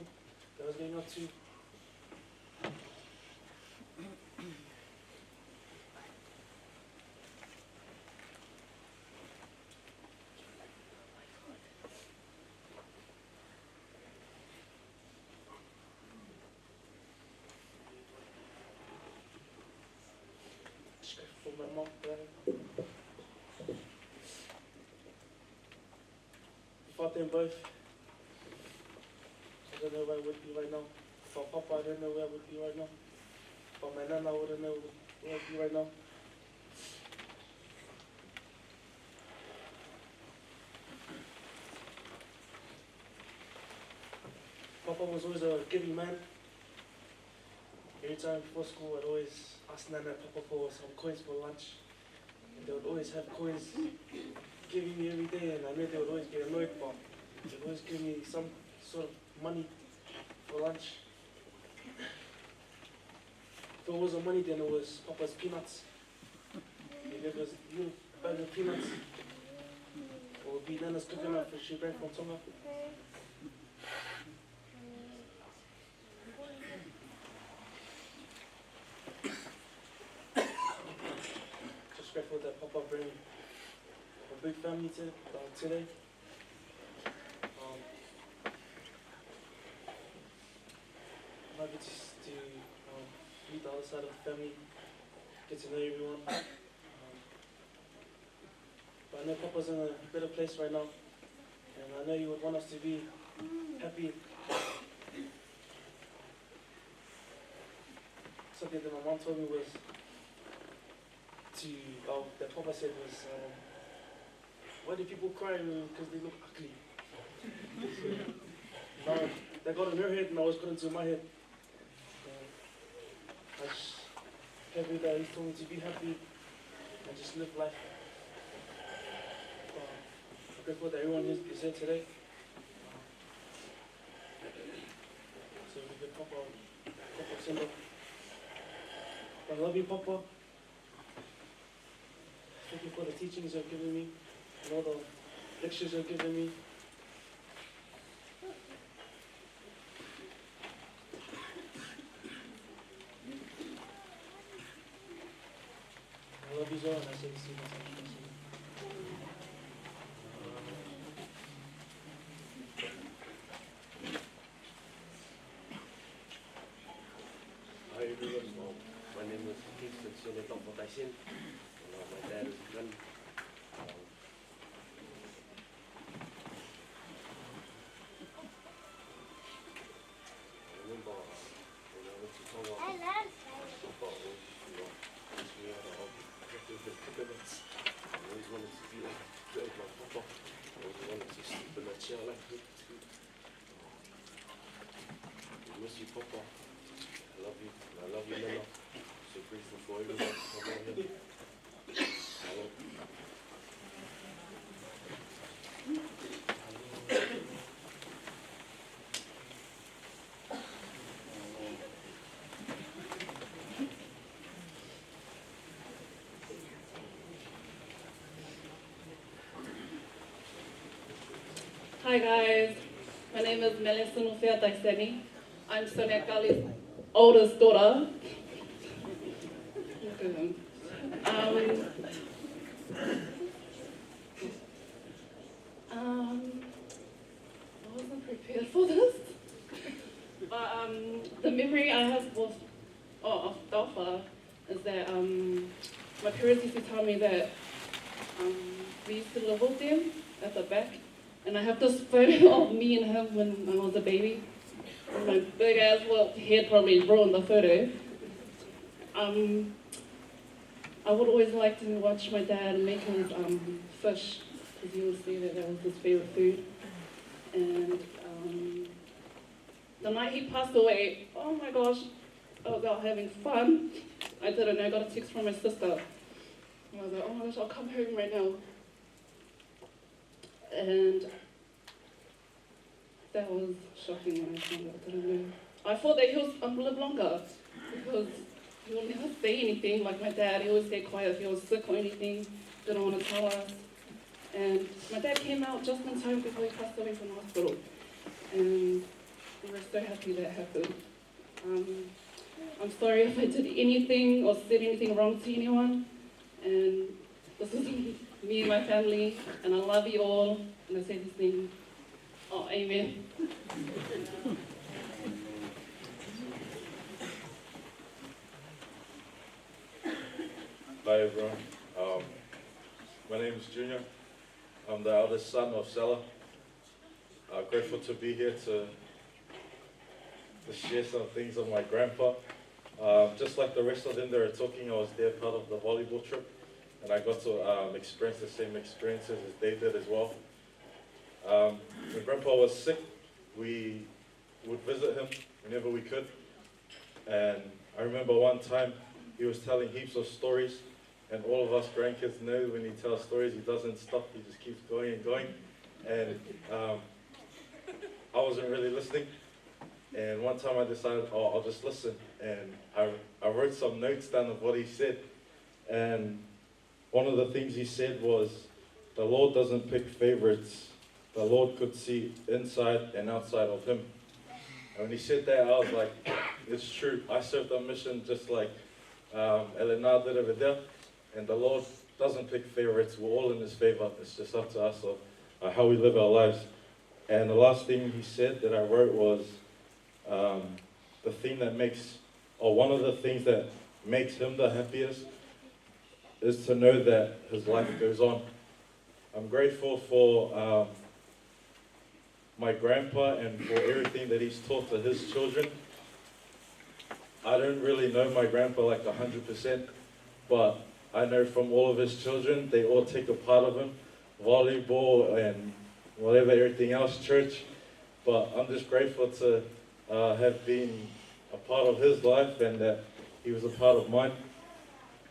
that I was getting up to. Just grateful for my mom, dad. Without them both, I don't know where I would be right now. Without Papa, I don't know where I would be right now. Without my nana, I wouldn't know where I'd be right now. Papa was always a giving man. Every time before school, I'd always ask Nana and Papa for some coins for lunch. And they would always have coins giving me every day, and I know they would always get annoyed, but they would always give me some sort of money for lunch. If it wasn't money, then it was Papa's peanuts. He gave us a little bag of peanuts. Or it'd be Nana's coconut that she brought from Tonga. Just grateful that Papa bring a big family to, uh, today. Um, I get to, to, um, meet the other side of the family, get to know everyone. Um, but I know Papa's in a better place right now, and I know you would want us to be happy. Something that my mom told me was to, oh, that Papa said was, um, "Why do people cry? Because they look ugly." Now, that got in her head, and I was put into my head. And I just happy that he told me to be happy and just live life. Um, I'm grateful that everyone is, is here today. So we can pop up, pop up symbol. I love you, Papa. Thank you for the teachings you've given me and all the lectures you've given me. I love you, Zoe, and I say this to you, that's how you say it. Hi everyone, um, my name is Kingston Sone Tokpo Tyson. Uh, my dad is a gun. Um, I remember, uh, when I went to Tonga, my papa always, you know, teach me how to, um, protect the coconuts. I always wanted to be like, like my papa. I always wanted to sleep in a chair like him too. I miss you, Papa. I love you. I love you, Nana. So grateful for everyone. I love you. Hi guys, my name is Mele Sunufia Taiseni. I'm Sonia Kali's oldest daughter. Um, um, I wasn't prepared for this, but um, the memory I have with, oh, of Tofa is that um, my parents used to tell me that um, we used to live with them at the back, and I have this photo of me and him when I was a baby. My big ass little head probably ruined the photo. Um, I would always like to watch my dad make his um, fish, because he would say that that was his favorite food. And um, the night he passed away, oh my gosh, I was out having fun. I didn't know, I got a text from my sister. And I was like, "Oh my gosh, I'll come home right now." And that was shocking when I found out, I didn't know. I thought that he was um, live longer because he would never say anything like my dad. He always stayed quiet if he was sick or anything, didn't want to tell us. And my dad came out just in time before he passed away from the hospital. And we were so happy that happened. Um, I'm sorry if I did anything or said anything wrong to anyone. And this is me and my family, and I love you all. And I say this thing, oh, amen. Hi everyone. Um, my name is Junior. I'm the eldest son of Sela. Uh, grateful to be here to, to share some things of my grandpa. Um, just like the rest of them that are talking, I was there part of the volleyball trip, and I got to um, experience the same experiences as they did as well. Um, when grandpa was sick, we would visit him whenever we could. And I remember one time he was telling heaps of stories, and all of us grandkids know when he tells stories, he doesn't stop, he just keeps going and going. And um, I wasn't really listening. And one time I decided, "Oh, I'll just listen." And I, I wrote some notes down of what he said. And one of the things he said was, "The Lord doesn't pick favorites. The Lord could see inside and outside of him." And when he said that, I was like, "It's true. I served a mission just like um, Elena did over there. And the Lord doesn't pick favorites. We're all in his favor. It's just up to us of uh, how we live our lives." And the last thing he said that I wrote was um, the thing that makes, or one of the things that makes him the happiest is to know that his life goes on. I'm grateful for um, my grandpa and for everything that he's taught to his children. I don't really know my grandpa like a hundred percent, but I know from all of his children, they all take a part of him, volleyball and whatever, everything else, church. But I'm just grateful to uh, have been a part of his life and that he was a part of mine.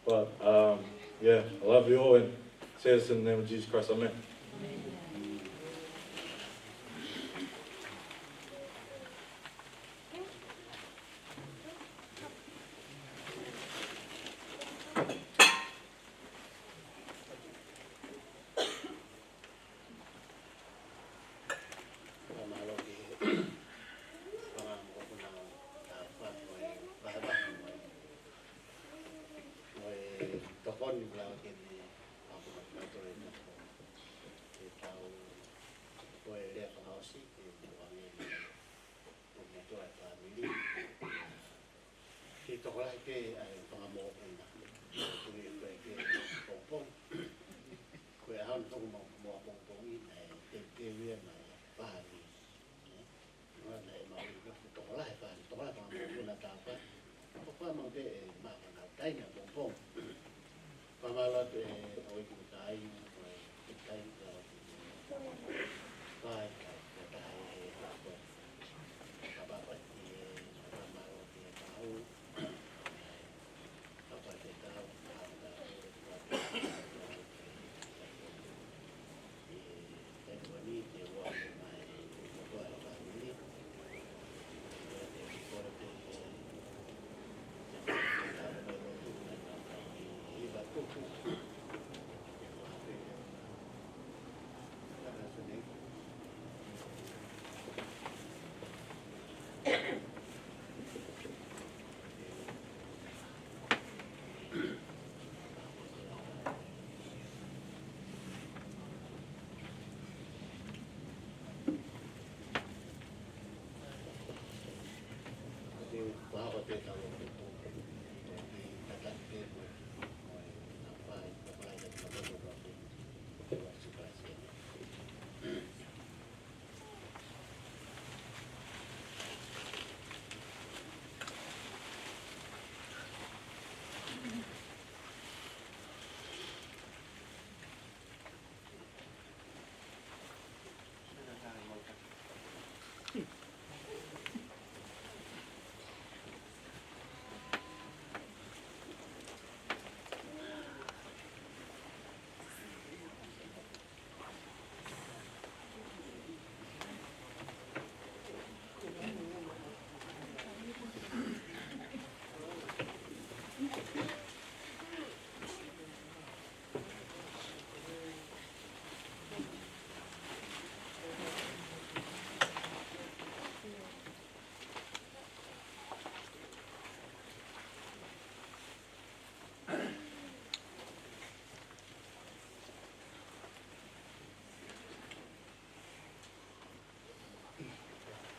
But um, yeah, I love you all and say this in the name of Jesus Christ. Amen. Fakamālō ki he fanga mokopuna ʻa e fatu ʻo e vahevahe mo e, mo e tokoni ʻoku lava ke ne ʻalu mai ʻo e tau, ko e lea fakaʻosi ke tuku ange mo e, mo e motuʻa e fāmili. Ke tokolahi pē ʻa e fanga mokopuna. Tui ko e ke pongipongi. Ko e ʻaho ni toko mau mo pongipongi naʻe teuteu ia naʻe fāmili. Naʻe mau ʻilo ke tokolahi fāmili, tokolahi fanga mokopuna tāpai. Ko e fanga mau te e maka nau taina pongipongi. Fakamālō atu e ʻOiki mo e kāinga, ko e kāinga, ko e kāinga, ko e taha e, ko e, ka papa ki he, fakamālō ki he kau, papa ki he kau,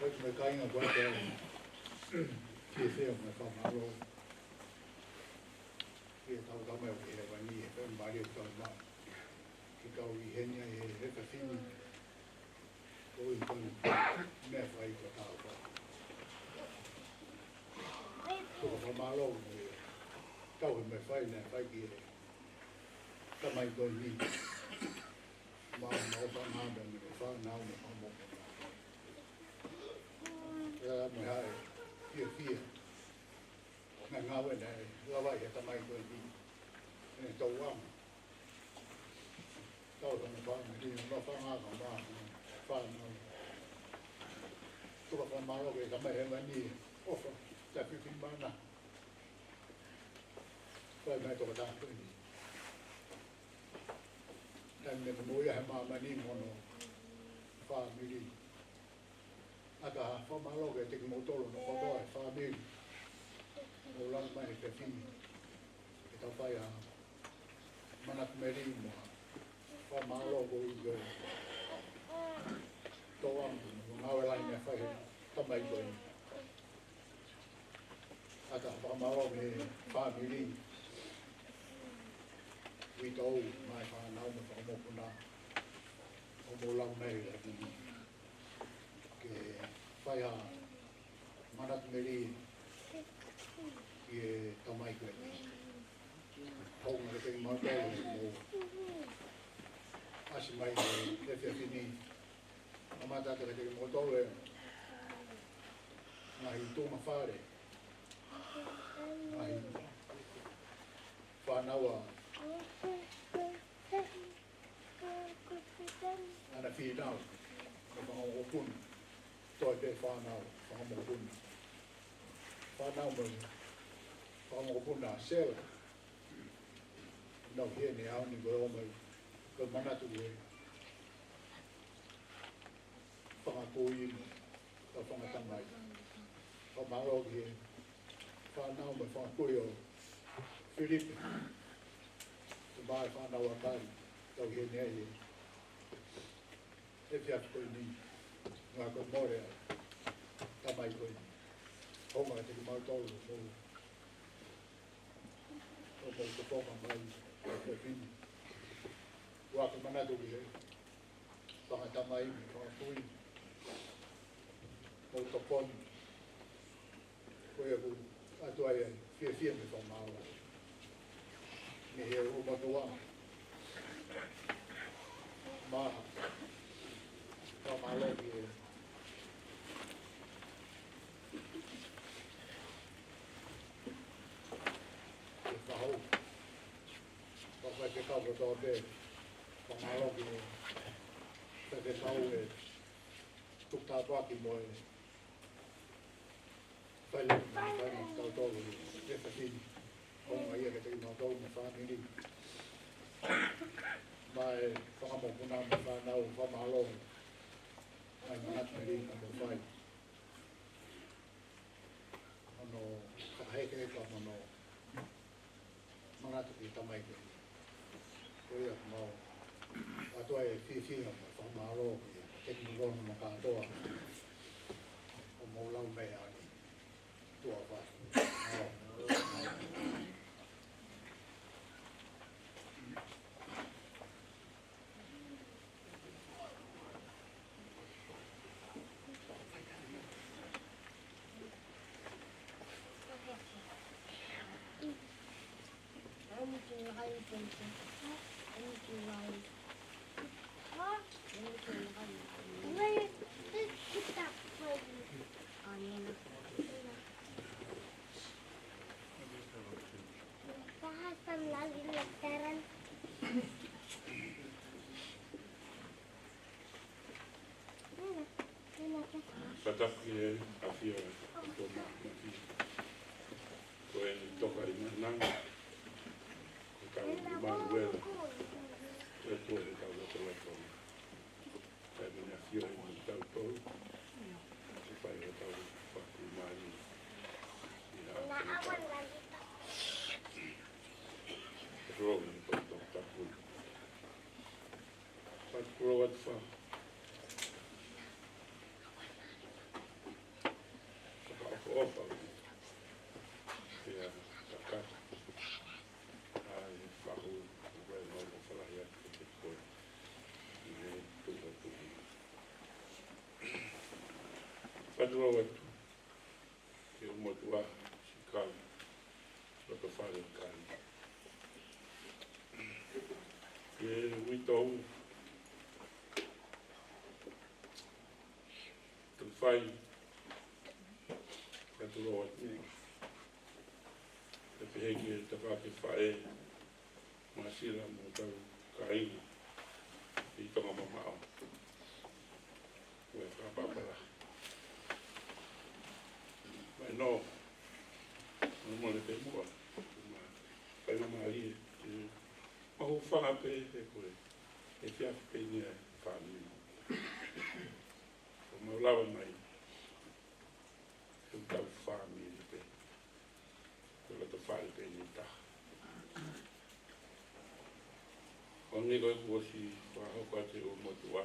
Ko e kāinga ko ē, ke fie mo e fakamālō ki he tau tama ʻoku ʻi hēvani, he pē mali ʻoku tau maʻu. Ke kau ʻi heni ai he, he efiafi ni, ko e ʻuhinga ko e meʻa fai ko e tau fai. Ko e fakamālō ki he tau he meʻa fai naʻe fai ki he tamai ko eni. Mo e, mo e fānau mo e fānau mo e fānau. Ia mo e hā e fiefia. Naʻe ngāue naʻe lava ʻe he tamai ko eni. ʻEne tauʻanga. Tau tama fāmili, mo e fānau, mo e fānau. Tuku fakamālō ki he Tamai Hēvani, ʻofa, tapu ki he mana. Ko e meʻa toko taha ko eni. Taimi naʻe mou ʻi ai he māmani mo hono fāmili. ʻA ia fakamālō kiate kimoutolu hono kotoa e fāmili. Mou langa mai he efiafi ni. Ke tau fai ha manatu meli mo ha fakamālō ko ia ki he tauʻanga mo e ngāue lahi naʻe fai he tamai ko eni. ʻA ia fakamālō mei he fāmili. Uitou, mo e fānau mo e fanga mokopuna. ʻOku mou langa mai he efiafi ni. Ke fai ha manatu meli, Mai ko eni. Hounga kiate kimautolu ʻemau ʻasi mai he efiafi ni. Mamata atu kiate kimautolu e ngaahi tuʻunga fale, ngaahi fānau ʻa ʻAna Fīnau, mo e fanga mokopuna, toe pē fānau, fanga mokopuna. Fānau mo e fanga mokopuna ʻa Sela. Nau ʻi heni he ʻaho ni ko e ʻomai, ko e manatu ki he fanga kui mo e kau fanga tamai. Fakamālō ki he fānau mo e fanga kui ʻo Filipe. Ko e fānau ʻa Kali, kau ʻi heni he efiafi ko eni, ngā ko mole ʻa e tamai ko eni. Hounga kiate kimautolu, mo, mo, mo, ko fonga mai, ko fini. ʻOku ou manatu ki he fanga tamai mo e fanga kui, mo tokoni. Ko ia ʻoku ʻoatu ai e fiefia mo e fakamālō. Mei he ʻulumotuʻa. Mo e fakamālō ki he, ki he kahaʻu. Kau faifekau kotoa pē. Fakamālō ki he faifekau ʻe tuku tāpuaki mo e fai lelei, fai mo kitautolu he efiafi ni. Hounga ia kiate kimautolu mo e fāmili. Mo e fanga mokopuna mo e fānau, fakamālō. Mo e manatu lelei naʻa mou fai. Hono fakahekeheka mo hono manatu ki he tamai ko eni. Ko ia ʻoku mau ʻoatu ai e fiefia mo e fakamālō ki he tēpile mo kātoa ʻoku mou lau mai he ʻaho ni. Tuʻa ʻofa atu. Fakatapu ki he ʻafio ʻa e ʻOtua Māfimafi. Ko e toka ʻi mananga. Ko e kau ʻImanuela. Ko e ʻOtua ʻi he kau lotolotonga. Kae mene ʻafio ʻi he kau tolu. Ke fai ʻo tau faku mani. ʻI ha kau tolu. Ko e tokatapu. Fakatulou atu fa. Fakaʻofoʻofa. Pea fakatapu. ʻA e fahu, ʻoku ʻi ai ʻa e ʻofa lahi atu kiate koe. ʻI he tuʻu atu. Fakatulou atu. Ki he ʻulumotuʻa, Sikali, loto fale Kali. Ki he uitou, Tufai, fakatulou atu. Pea pehē ki he tafaʻaki faʻē, Masila mo hotau kāinga ʻi Tonga mamaʻo. Ko e fakapapala. Mai nō. Mo mole pē muʻa. Ma, fai na mālie. Ma hūfanga pē he ko e efiafi pē eni ʻa e fāmili. Ko mau lava mai. He ʻoku tau fāmili pē. Ko e loto fale pē eni taha. ʻO hangē ko e kuo ʻosi fakahoko atu ʻe he ʻulumotuʻa.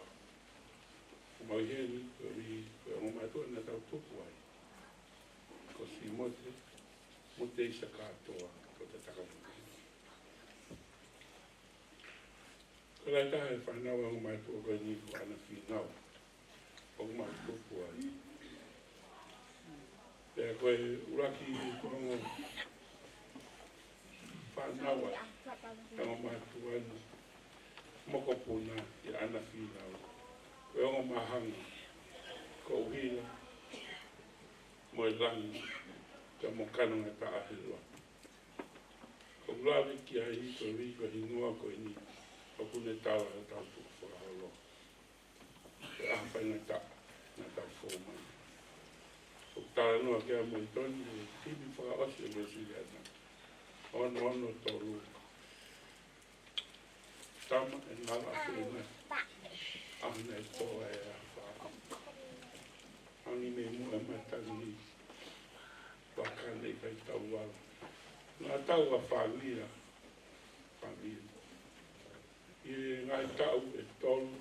ʻOku mau ʻi heni, ko e ʻuhi, ko e ongo mātuʻa naʻa tau tupu ai. Ko Simote, Mote Isa Kātoa, ko Tataka Mote. Ko e lahi taha e fānau ʻa e ongo mātuʻa ko eni ko ʻAna Fīnau. ʻOku mau tupu ai. Pea ko e ʻuluaki ongo Naua, ʻa e ongo mātuʻa ni, mokopuna ʻi ʻAna Fīnau. Ko e ongo māhanga, ko ʻUhila, mo e Langi, pea mo Kanongataʻa Heloa. ʻOku ou lave ki ai koeʻuhi ko e hingoa ko eni ʻoku ne tala ʻetau tukufakaholo. Ko e ʻaho faingataʻa naʻa tau fou mai. ʻOku talanoa ki ai Moulitoni he timi fakaʻosi ʻo Uēsiliana. Ono ono tolu. Tama e ngala ʻa Fenati. ʻAho naʻe tō ai e afā. Angi mei muʻa e matangi. Vaka naʻe ʻikai tau vala. Naʻa tau ʻa Fāngia. Fāngia. ʻI he ngaahi taʻu ʻe tolu,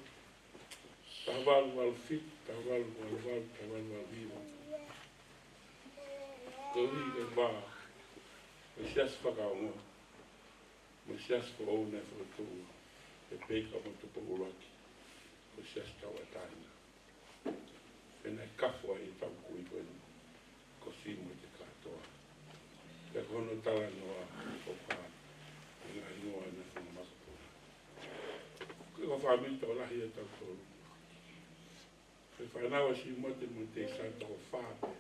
taha valu valu fitu, taha valu valu valu, taha valu valu hiva. Ko e ʻuhi ko e vā, ko e siasi fakaongo, mo e siasi foʻou naʻe fokotuʻu ʻe Peika mo Tupou ʻUluaki, ko e siasi tauʻatāina. Pea naʻe kafo ai ʻetau kui ko eni, ko Simote Kātoa. Pea ko hono talanoa ʻoku ʻi ai e ngaahi hingoa naʻe fanga makapuna. Ko e fāmili tokolahi ʻa tautolu. Ko e fānau ʻa Simote mo Teisa toko fā pē.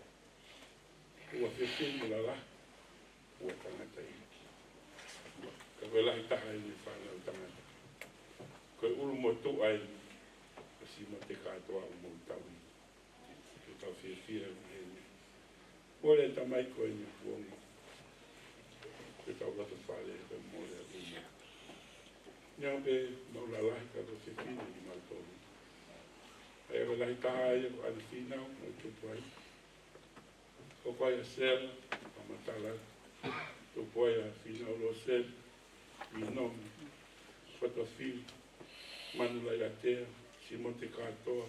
Ua fefine mo e lalahi, ua tangataʻeiki. Ka ko e lahi taha ʻene fānau tangata, ko e ʻulumotuʻa eni ʻo Simote Kātoa ʻoku mou tauhi. Ke tau fiefia mo ʻene. Mole e tamai ko eni kuonga. Ke tau loto fale ko e mole ʻa ʻume. Neongo pē mau lalahi ka ko e fefine kimautolu. ʻA ia ko e lahi taha ia ko ʻAna Fīnau mo e tupu ai. Ko Koaʻia Sela, ʻa Matala, ko Koaʻia Fīnau Loseli, Minomi, Fotofili, Manu Laiatea, Simote Kātoa,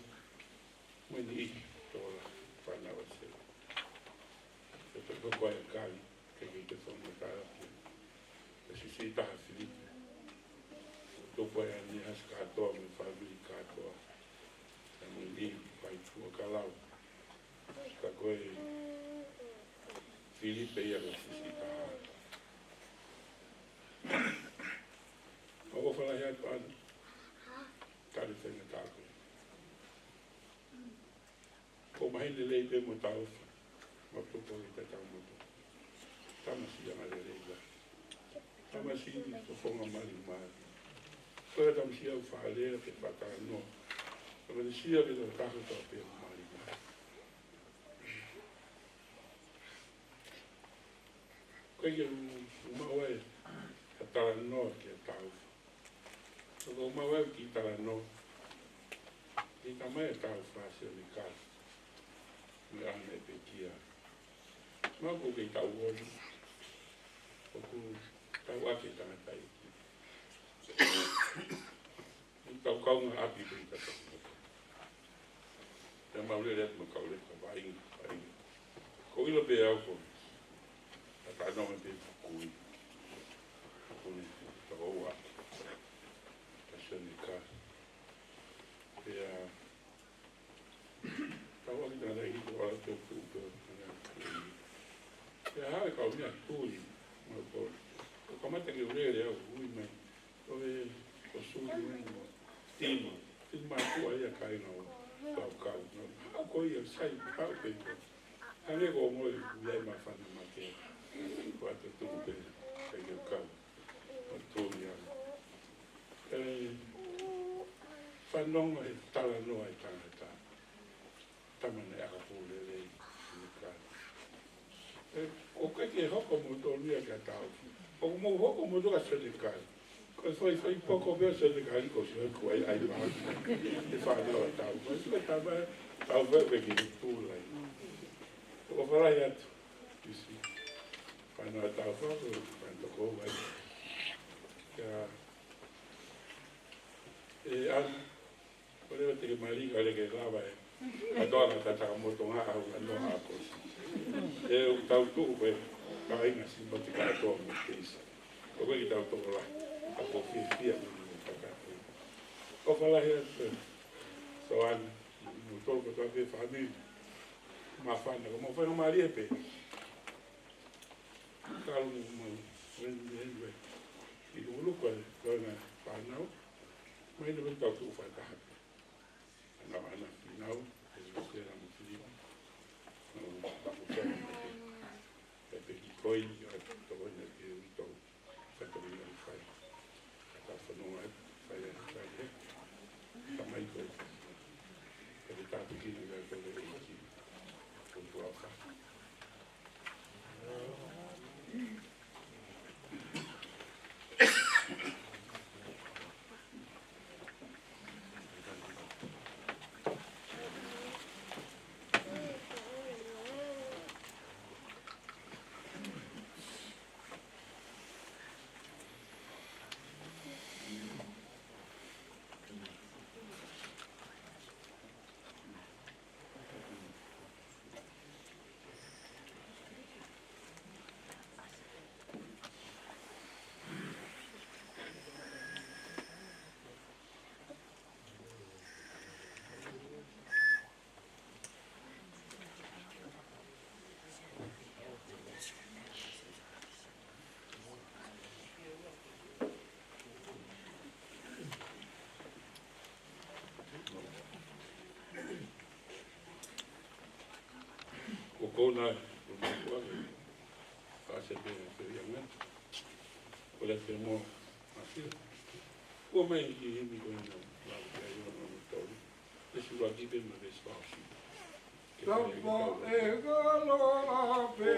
mo e niʻihi tokolahi fānau ʻa Sela. Ko Koaʻia Kali, ke ke te fanga Matala, ko e siʻisiʻi taha Filipe. Ko Koaʻia Nihasi Kātoa, mo e fāmili Kātoa, mo e niʻihi Paipua Kalau. Ka ko e Filipe ia ko e siʻisiʻi taha. ʻOku ou ʻofa lahi atu ʻAna, tali fenga tāko. Ko e maheni lelei pē mo taufa, mo tupu ki he tatau motu. Tamasiʻi angalelei ia. Tamasiʻi fofonga malimali. Ko e tamasiʻi ʻoku faʻa lea pē faʻa talanoa. Tamasiʻi ke tau taha tau pē malimali. Ko ia ʻoku, ʻoku maʻu ai ha talanoa ki he taufa. ʻOku maʻu ai e kiʻi talanoa ki he tamai ʻa e taufa, Sione Kali. Mo ʻAna Pekia. Maʻu ko e kiʻi taʻu ʻoku, ʻoku tau ake tangataʻeiki. Tau kaungā ʻapi pē ʻi he tatau motu. Pea mau lele atu mo e kau leka, vaʻinga, vaʻinga. Ko e ʻilo pē au ko e, ʻa e talanoa mai pē ʻa e kui. Ko eni, tau ua. Ka Sione Kali. Pea, tau ake tangataʻeiki ko ala tō tuʻu pē, pea haʻu e kau meʻa tui, mo ko, ko e kamata ke u lele au, ui mai. Ko e, ko Suli mo Tima. Tima tuʻa ia kāinga ʻo Kaukau. Haʻu ko ia, sai, haʻu pē ko. Hangē ko e ngoi, ia ma fana ma ke. Ko atu tuku pē, pē ke kau. Ko tui ia. E, fanongo he talanoa e tangata. Tama naʻe ʻakapulu lelei, Sione Kali. ʻE, ʻoku ʻikai ke hoko moutolu ia kia Taufa. ʻOku mou hoko moutolu kia Sione Kali. Ko e faifai poko pē ʻa Sione Kali ko Sione Kali ai ma. E fānau ʻa Taufa. Ko e tama Taufa pē ki tūlai. ʻOku ou ʻofa lahi atu. Kisi. Fānau ʻa Taufa, ko e fānau toko vai. Kia, ʻe, ʻAna. Ko leva te ke mali ka leke lava e. Ka toa na tataka moto ngā au ka noa ako. ʻE u tau tuʻu pē, ka inga Simote Kātoa mo Teisa. Ko koe ki tau toko la, ka ko fiefia mo ni mo kaka. ʻOfa lahi atu, Soana, mo tolu kotoa pē fāmili. Māfana, ko mau fai no mali e pē. Kalu mo, mo, when, when, when. ʻi lukuluku ʻa e toenga fānau, mai na me tau tuʻu fakataha pē. Ana ana finau, ʻe Lusiana mo Filipa, ʻo fakataha mai pē. Pea pehē ki koe, ʻa tokoni ke u tau, ka tau ina fai. Ka tau fanongo atu, fai atu, fai atu. Ka mai koe. Ka te tāpuekina koe ʻe he ʻEiki. Ko e tuʻa ka. Ko kona, ko kona, ko kona, ka se pe, pe ia ngai. Ko le pe mo, a si. Ko mai ki himi ko ina, la pe ia no no tau. Te si ua ki pe ma te si pa si. Tau mo e kalo a pe.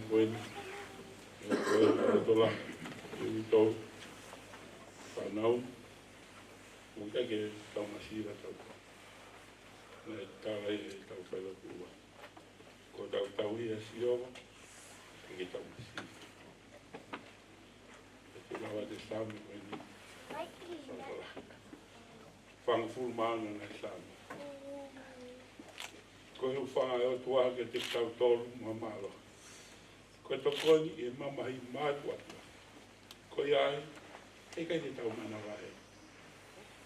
Ko eni, ʻe ko e tala, ʻe ʻi tō, fānau, ʻoku ʻikai ke tau masiva tau. Naʻe tala ʻe he kau failotu ua. Ko ʻetau tauhi ʻa Sihova, ʻikai ke tau masiva. ʻE te lava te Saame ko eni, Saame tala. Fāngofulu mā ono ʻa e Saame. Ko e hūfanga ʻa e ʻOtua kiate kitautolu mo ha mālohi. Ko e tokoni ʻi he mamahi mātuʻaki. Ko ia ai, ʻe ʻikai te tau manavahē.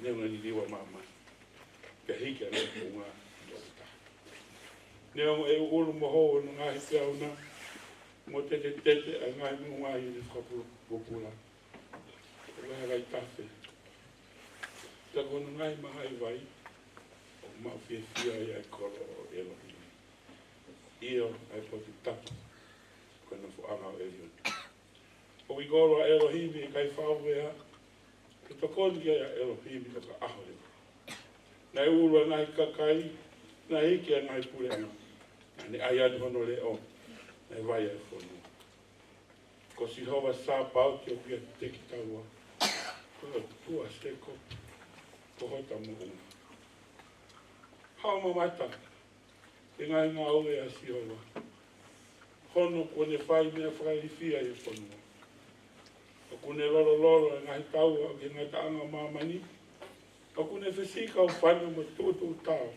Neongo e liliu ʻa māmani. Pea hiki ʻa e moʻunga ʻi tō taha. Neongo e ʻuʻulu mo hou ʻo e ngaahi peau na, mo tetetete ʻa e ngaahi moʻunga ʻi he fakapupula. Ko e ngaahi tafe. Pea ko hono ngaahi mahaivai, ʻoku maʻu fiefia ai ʻa e kolo ʻo ʻElohimi. ʻIo, ʻa e potu tapu, ko e nofoʻanga ʻo ʻElioni. ʻOku ʻi kolo ʻa ʻElohimi ʻe ʻikai faʻu ʻe ha, ke tokoni ki ai ʻa ʻElohimi ʻo ka ʻaho leva. Naʻe ʻuʻulu ʻa e ngaahi kakai, naʻe hiki ʻa e ngaahi puleʻanga. Naʻa ne ʻai atu hono leʻo, naʻe vai ʻa e fonua. Ko Sihova Sāpaoti ʻoku ʻiate kitaua, ko e ʻOtua ʻo Sēkope, ko hota moʻunga. Haʻu mamata ki he ngaahi ngāue ʻa Sihova, hono kuo ne fai meʻa fakailifia ʻi he fonua. ʻOku ne lolololo ʻa e ngaahi taua ʻoku ʻi he ngataʻanga ʻo māmani, ʻoku ne fesiʻi kaufana mo tuʻutuʻu tao,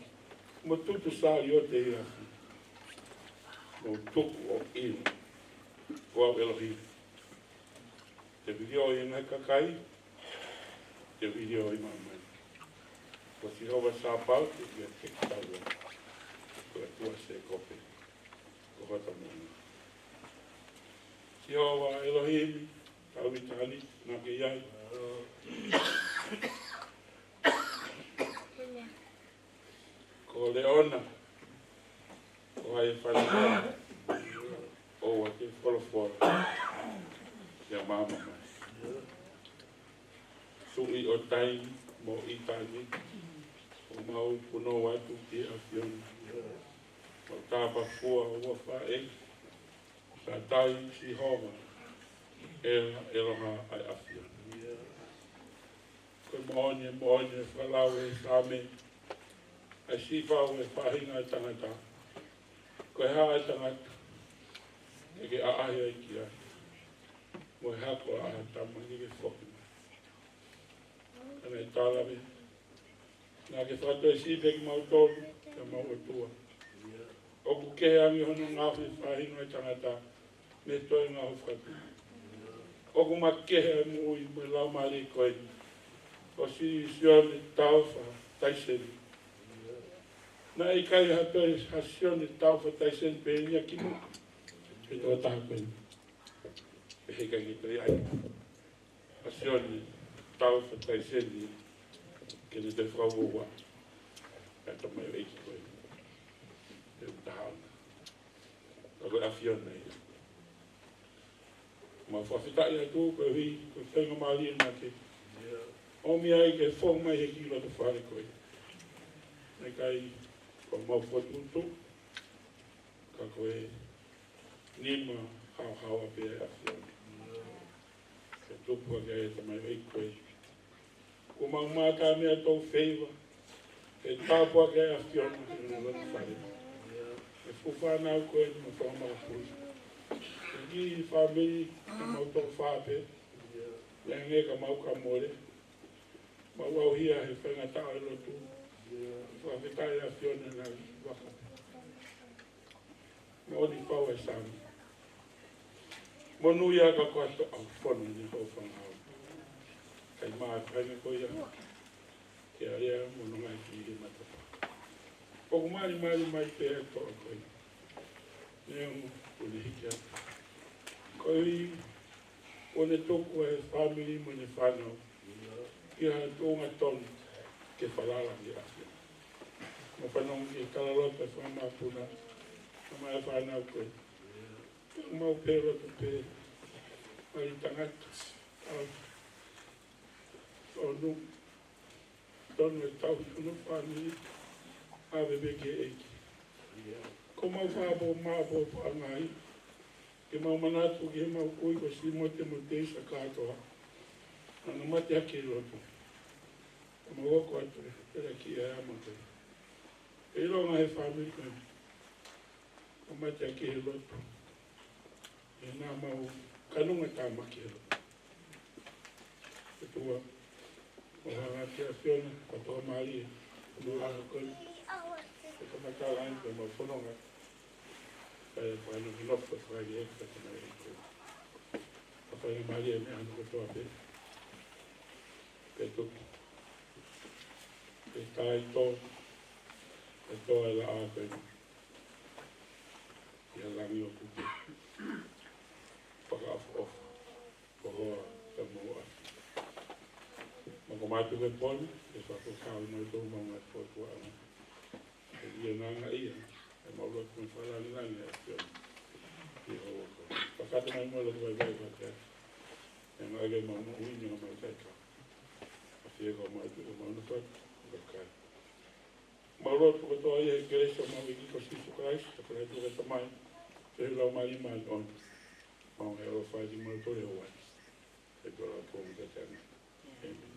mo tutu saliote ʻi afi. Mou tuku ʻo ʻilo, ko au ʻElohimi. Te u ʻiloʻi ʻa e ngaahi kakai, te u ʻiloʻi ʻa māmani. Ko Sihova Sāpaoti ʻoku ʻiate kitaua, ko e ʻOtua ʻo Sēkope, ko hota moʻunga. Sihova ʻElohimi, tau ʻi tani, naʻa ke ʻi ai. Ko Leona, ko hai e fale ʻoua te folofola, ia māmani. Sui ʻo taimi mo ʻitāniti, ʻoku mau punou atu ki he ʻAfiona. Mau tāpafua ʻo ua faʻē, ka tai Sihova, ʻe ʻeloha ʻa e ʻAfiona. Ko e moʻoni, moʻoni ʻa e fakalau ʻa e Saame, ʻa e siʻi fau ʻa e faʻahinga ʻo e tangata. Ko e hā ʻa e tangata, ke ke ʻaʻahi ai ki ai. Mo e hako ʻa Ātama, ke ke foki mai. Ka naʻe tala mai, naʻa ke fakatoesiʻi pē kimautolu, ki homau ʻOtua. ʻOku kehe ange hono ngaohi ʻa e faʻahinga ʻo e tangata, mei he toe ngaohi fakatupu. ʻOku makehe ʻa e moʻui mo e laumālie ko eni ʻo Sione Taufa Taiseni. Naʻe ʻikai ha toe ha Sione Taufa Taiseni pehē ni ʻi he kimuʻa. He toe taha ko eni. Pehē ʻikai ke toe ʻi ai ha Sione Taufa Taiseni ke ne toe fakauouaʻi ʻa e tamaioʻeiki ko eni. He ʻoku taha ona. Ka ko e ʻAfiona ia. Mau fakafetaʻi atu koeʻuhi ko e faingamālie naʻa ke ʻomi ai ke fou mai he kiʻi loto fale ko ē. Naʻe ʻikai ko homau fokotuʻutuʻu, ka ko e nima haohaoa pē ʻa e ʻAfiona. Ke tupu hake ʻa e tamaioʻeiki ko ē. Kuo mau mātā meʻa tau feiva, he tāpuaki ʻa e ʻAfiona ki hono loto fale. He fuʻu fānau ko eni mo fakamakapuna. He kiʻi fāmili, ʻoku mau toko fā pē. Meʻa ngē ka mau ka mole. Mau ʻauhia he faingataʻa ʻo e lotu. Fakafetaʻi ʻa e ʻAfiona naʻa ke vaka. Moʻoni fau e Saame. Monūʻia ka ko e toʻa fono ni ho fangau. Kae ʻumaʻā e kāinga ko ia. Ke alea mo hono ngaahi kiʻi matapā. ʻOku malimali mai pē ʻa e toʻa ko ia. Neongo kuo ne hiki atu. Koeʻuhi kuo ne tuku ʻa e fāmili mo ʻene fānau ki ha tuʻunga tonu ke falala ki he ʻAfiona. Mo fanongo ki he kalaloto ʻa e fanga mokopuna, ʻa e fānau ko ē. Mau pē loto pē, mali tangata, ʻa, tonu, tonu e tau hono fāmili, ʻave pē ki he ʻEiki. Ko mau fāpō, mau fāpō ʻangai, ke Mau manatu ki heʻemau kui ko Simote mo Teisa kātoa. Naʻa nau mate ʻaki e lotu. Ka mau hoko atu ʻo pehē ki ai ʻa e ʻamanaki. ʻIlonga he fāmili ko ē naʻa nau mate ʻaki e lotu. ʻE naʻa mau kanunga tāmaki he lotu. ʻOtua, ʻoku hanga ʻe he ʻAfiona ʻo fakamālieʻi ʻa e ʻaho ko eni. ʻE kamata ai pē ʻemau fononga. Kae fai ʻa e nofo fakaʻeiki kae fai ʻa e ʻEiki. Ka faingamālie ʻa e meʻa hono kotoa pē. Pea tuku. Pea taʻe tō. Pea tō ʻa e laʻā ko eni. ʻI he langi ʻoku fakaʻofoʻofa. Ko hoa ka mo ʻafi. Mau kau mai atu he pō ni, ʻe fakakau mai tō mau ngaahi fōtuaʻanga. ʻE ʻi ai ʻa e ngaahi ia, ʻe mau lotu mo e fakalangilangi ʻa e ʻAfiona. ʻI he ʻofa. Fakataha mai mo e lotu vaivai fakataha. ʻE ngaahi ke mau moʻui ni ka mau taʻetau. ʻAfio kau mai atu, kau mau nofo atu, kakai. Mau lotu kotoa ia ʻi he kelesi ʻa homau ʻEiki ko Sīsū Kalaisi, ʻa e ʻAfiona ʻa e Tamai, feohi ʻa e Laumālie Māʻoniʻoni. Mau he ʻofa ʻi he mau tole ʻo wai. ʻE tō la pō mo tatana. ʻĒmeni.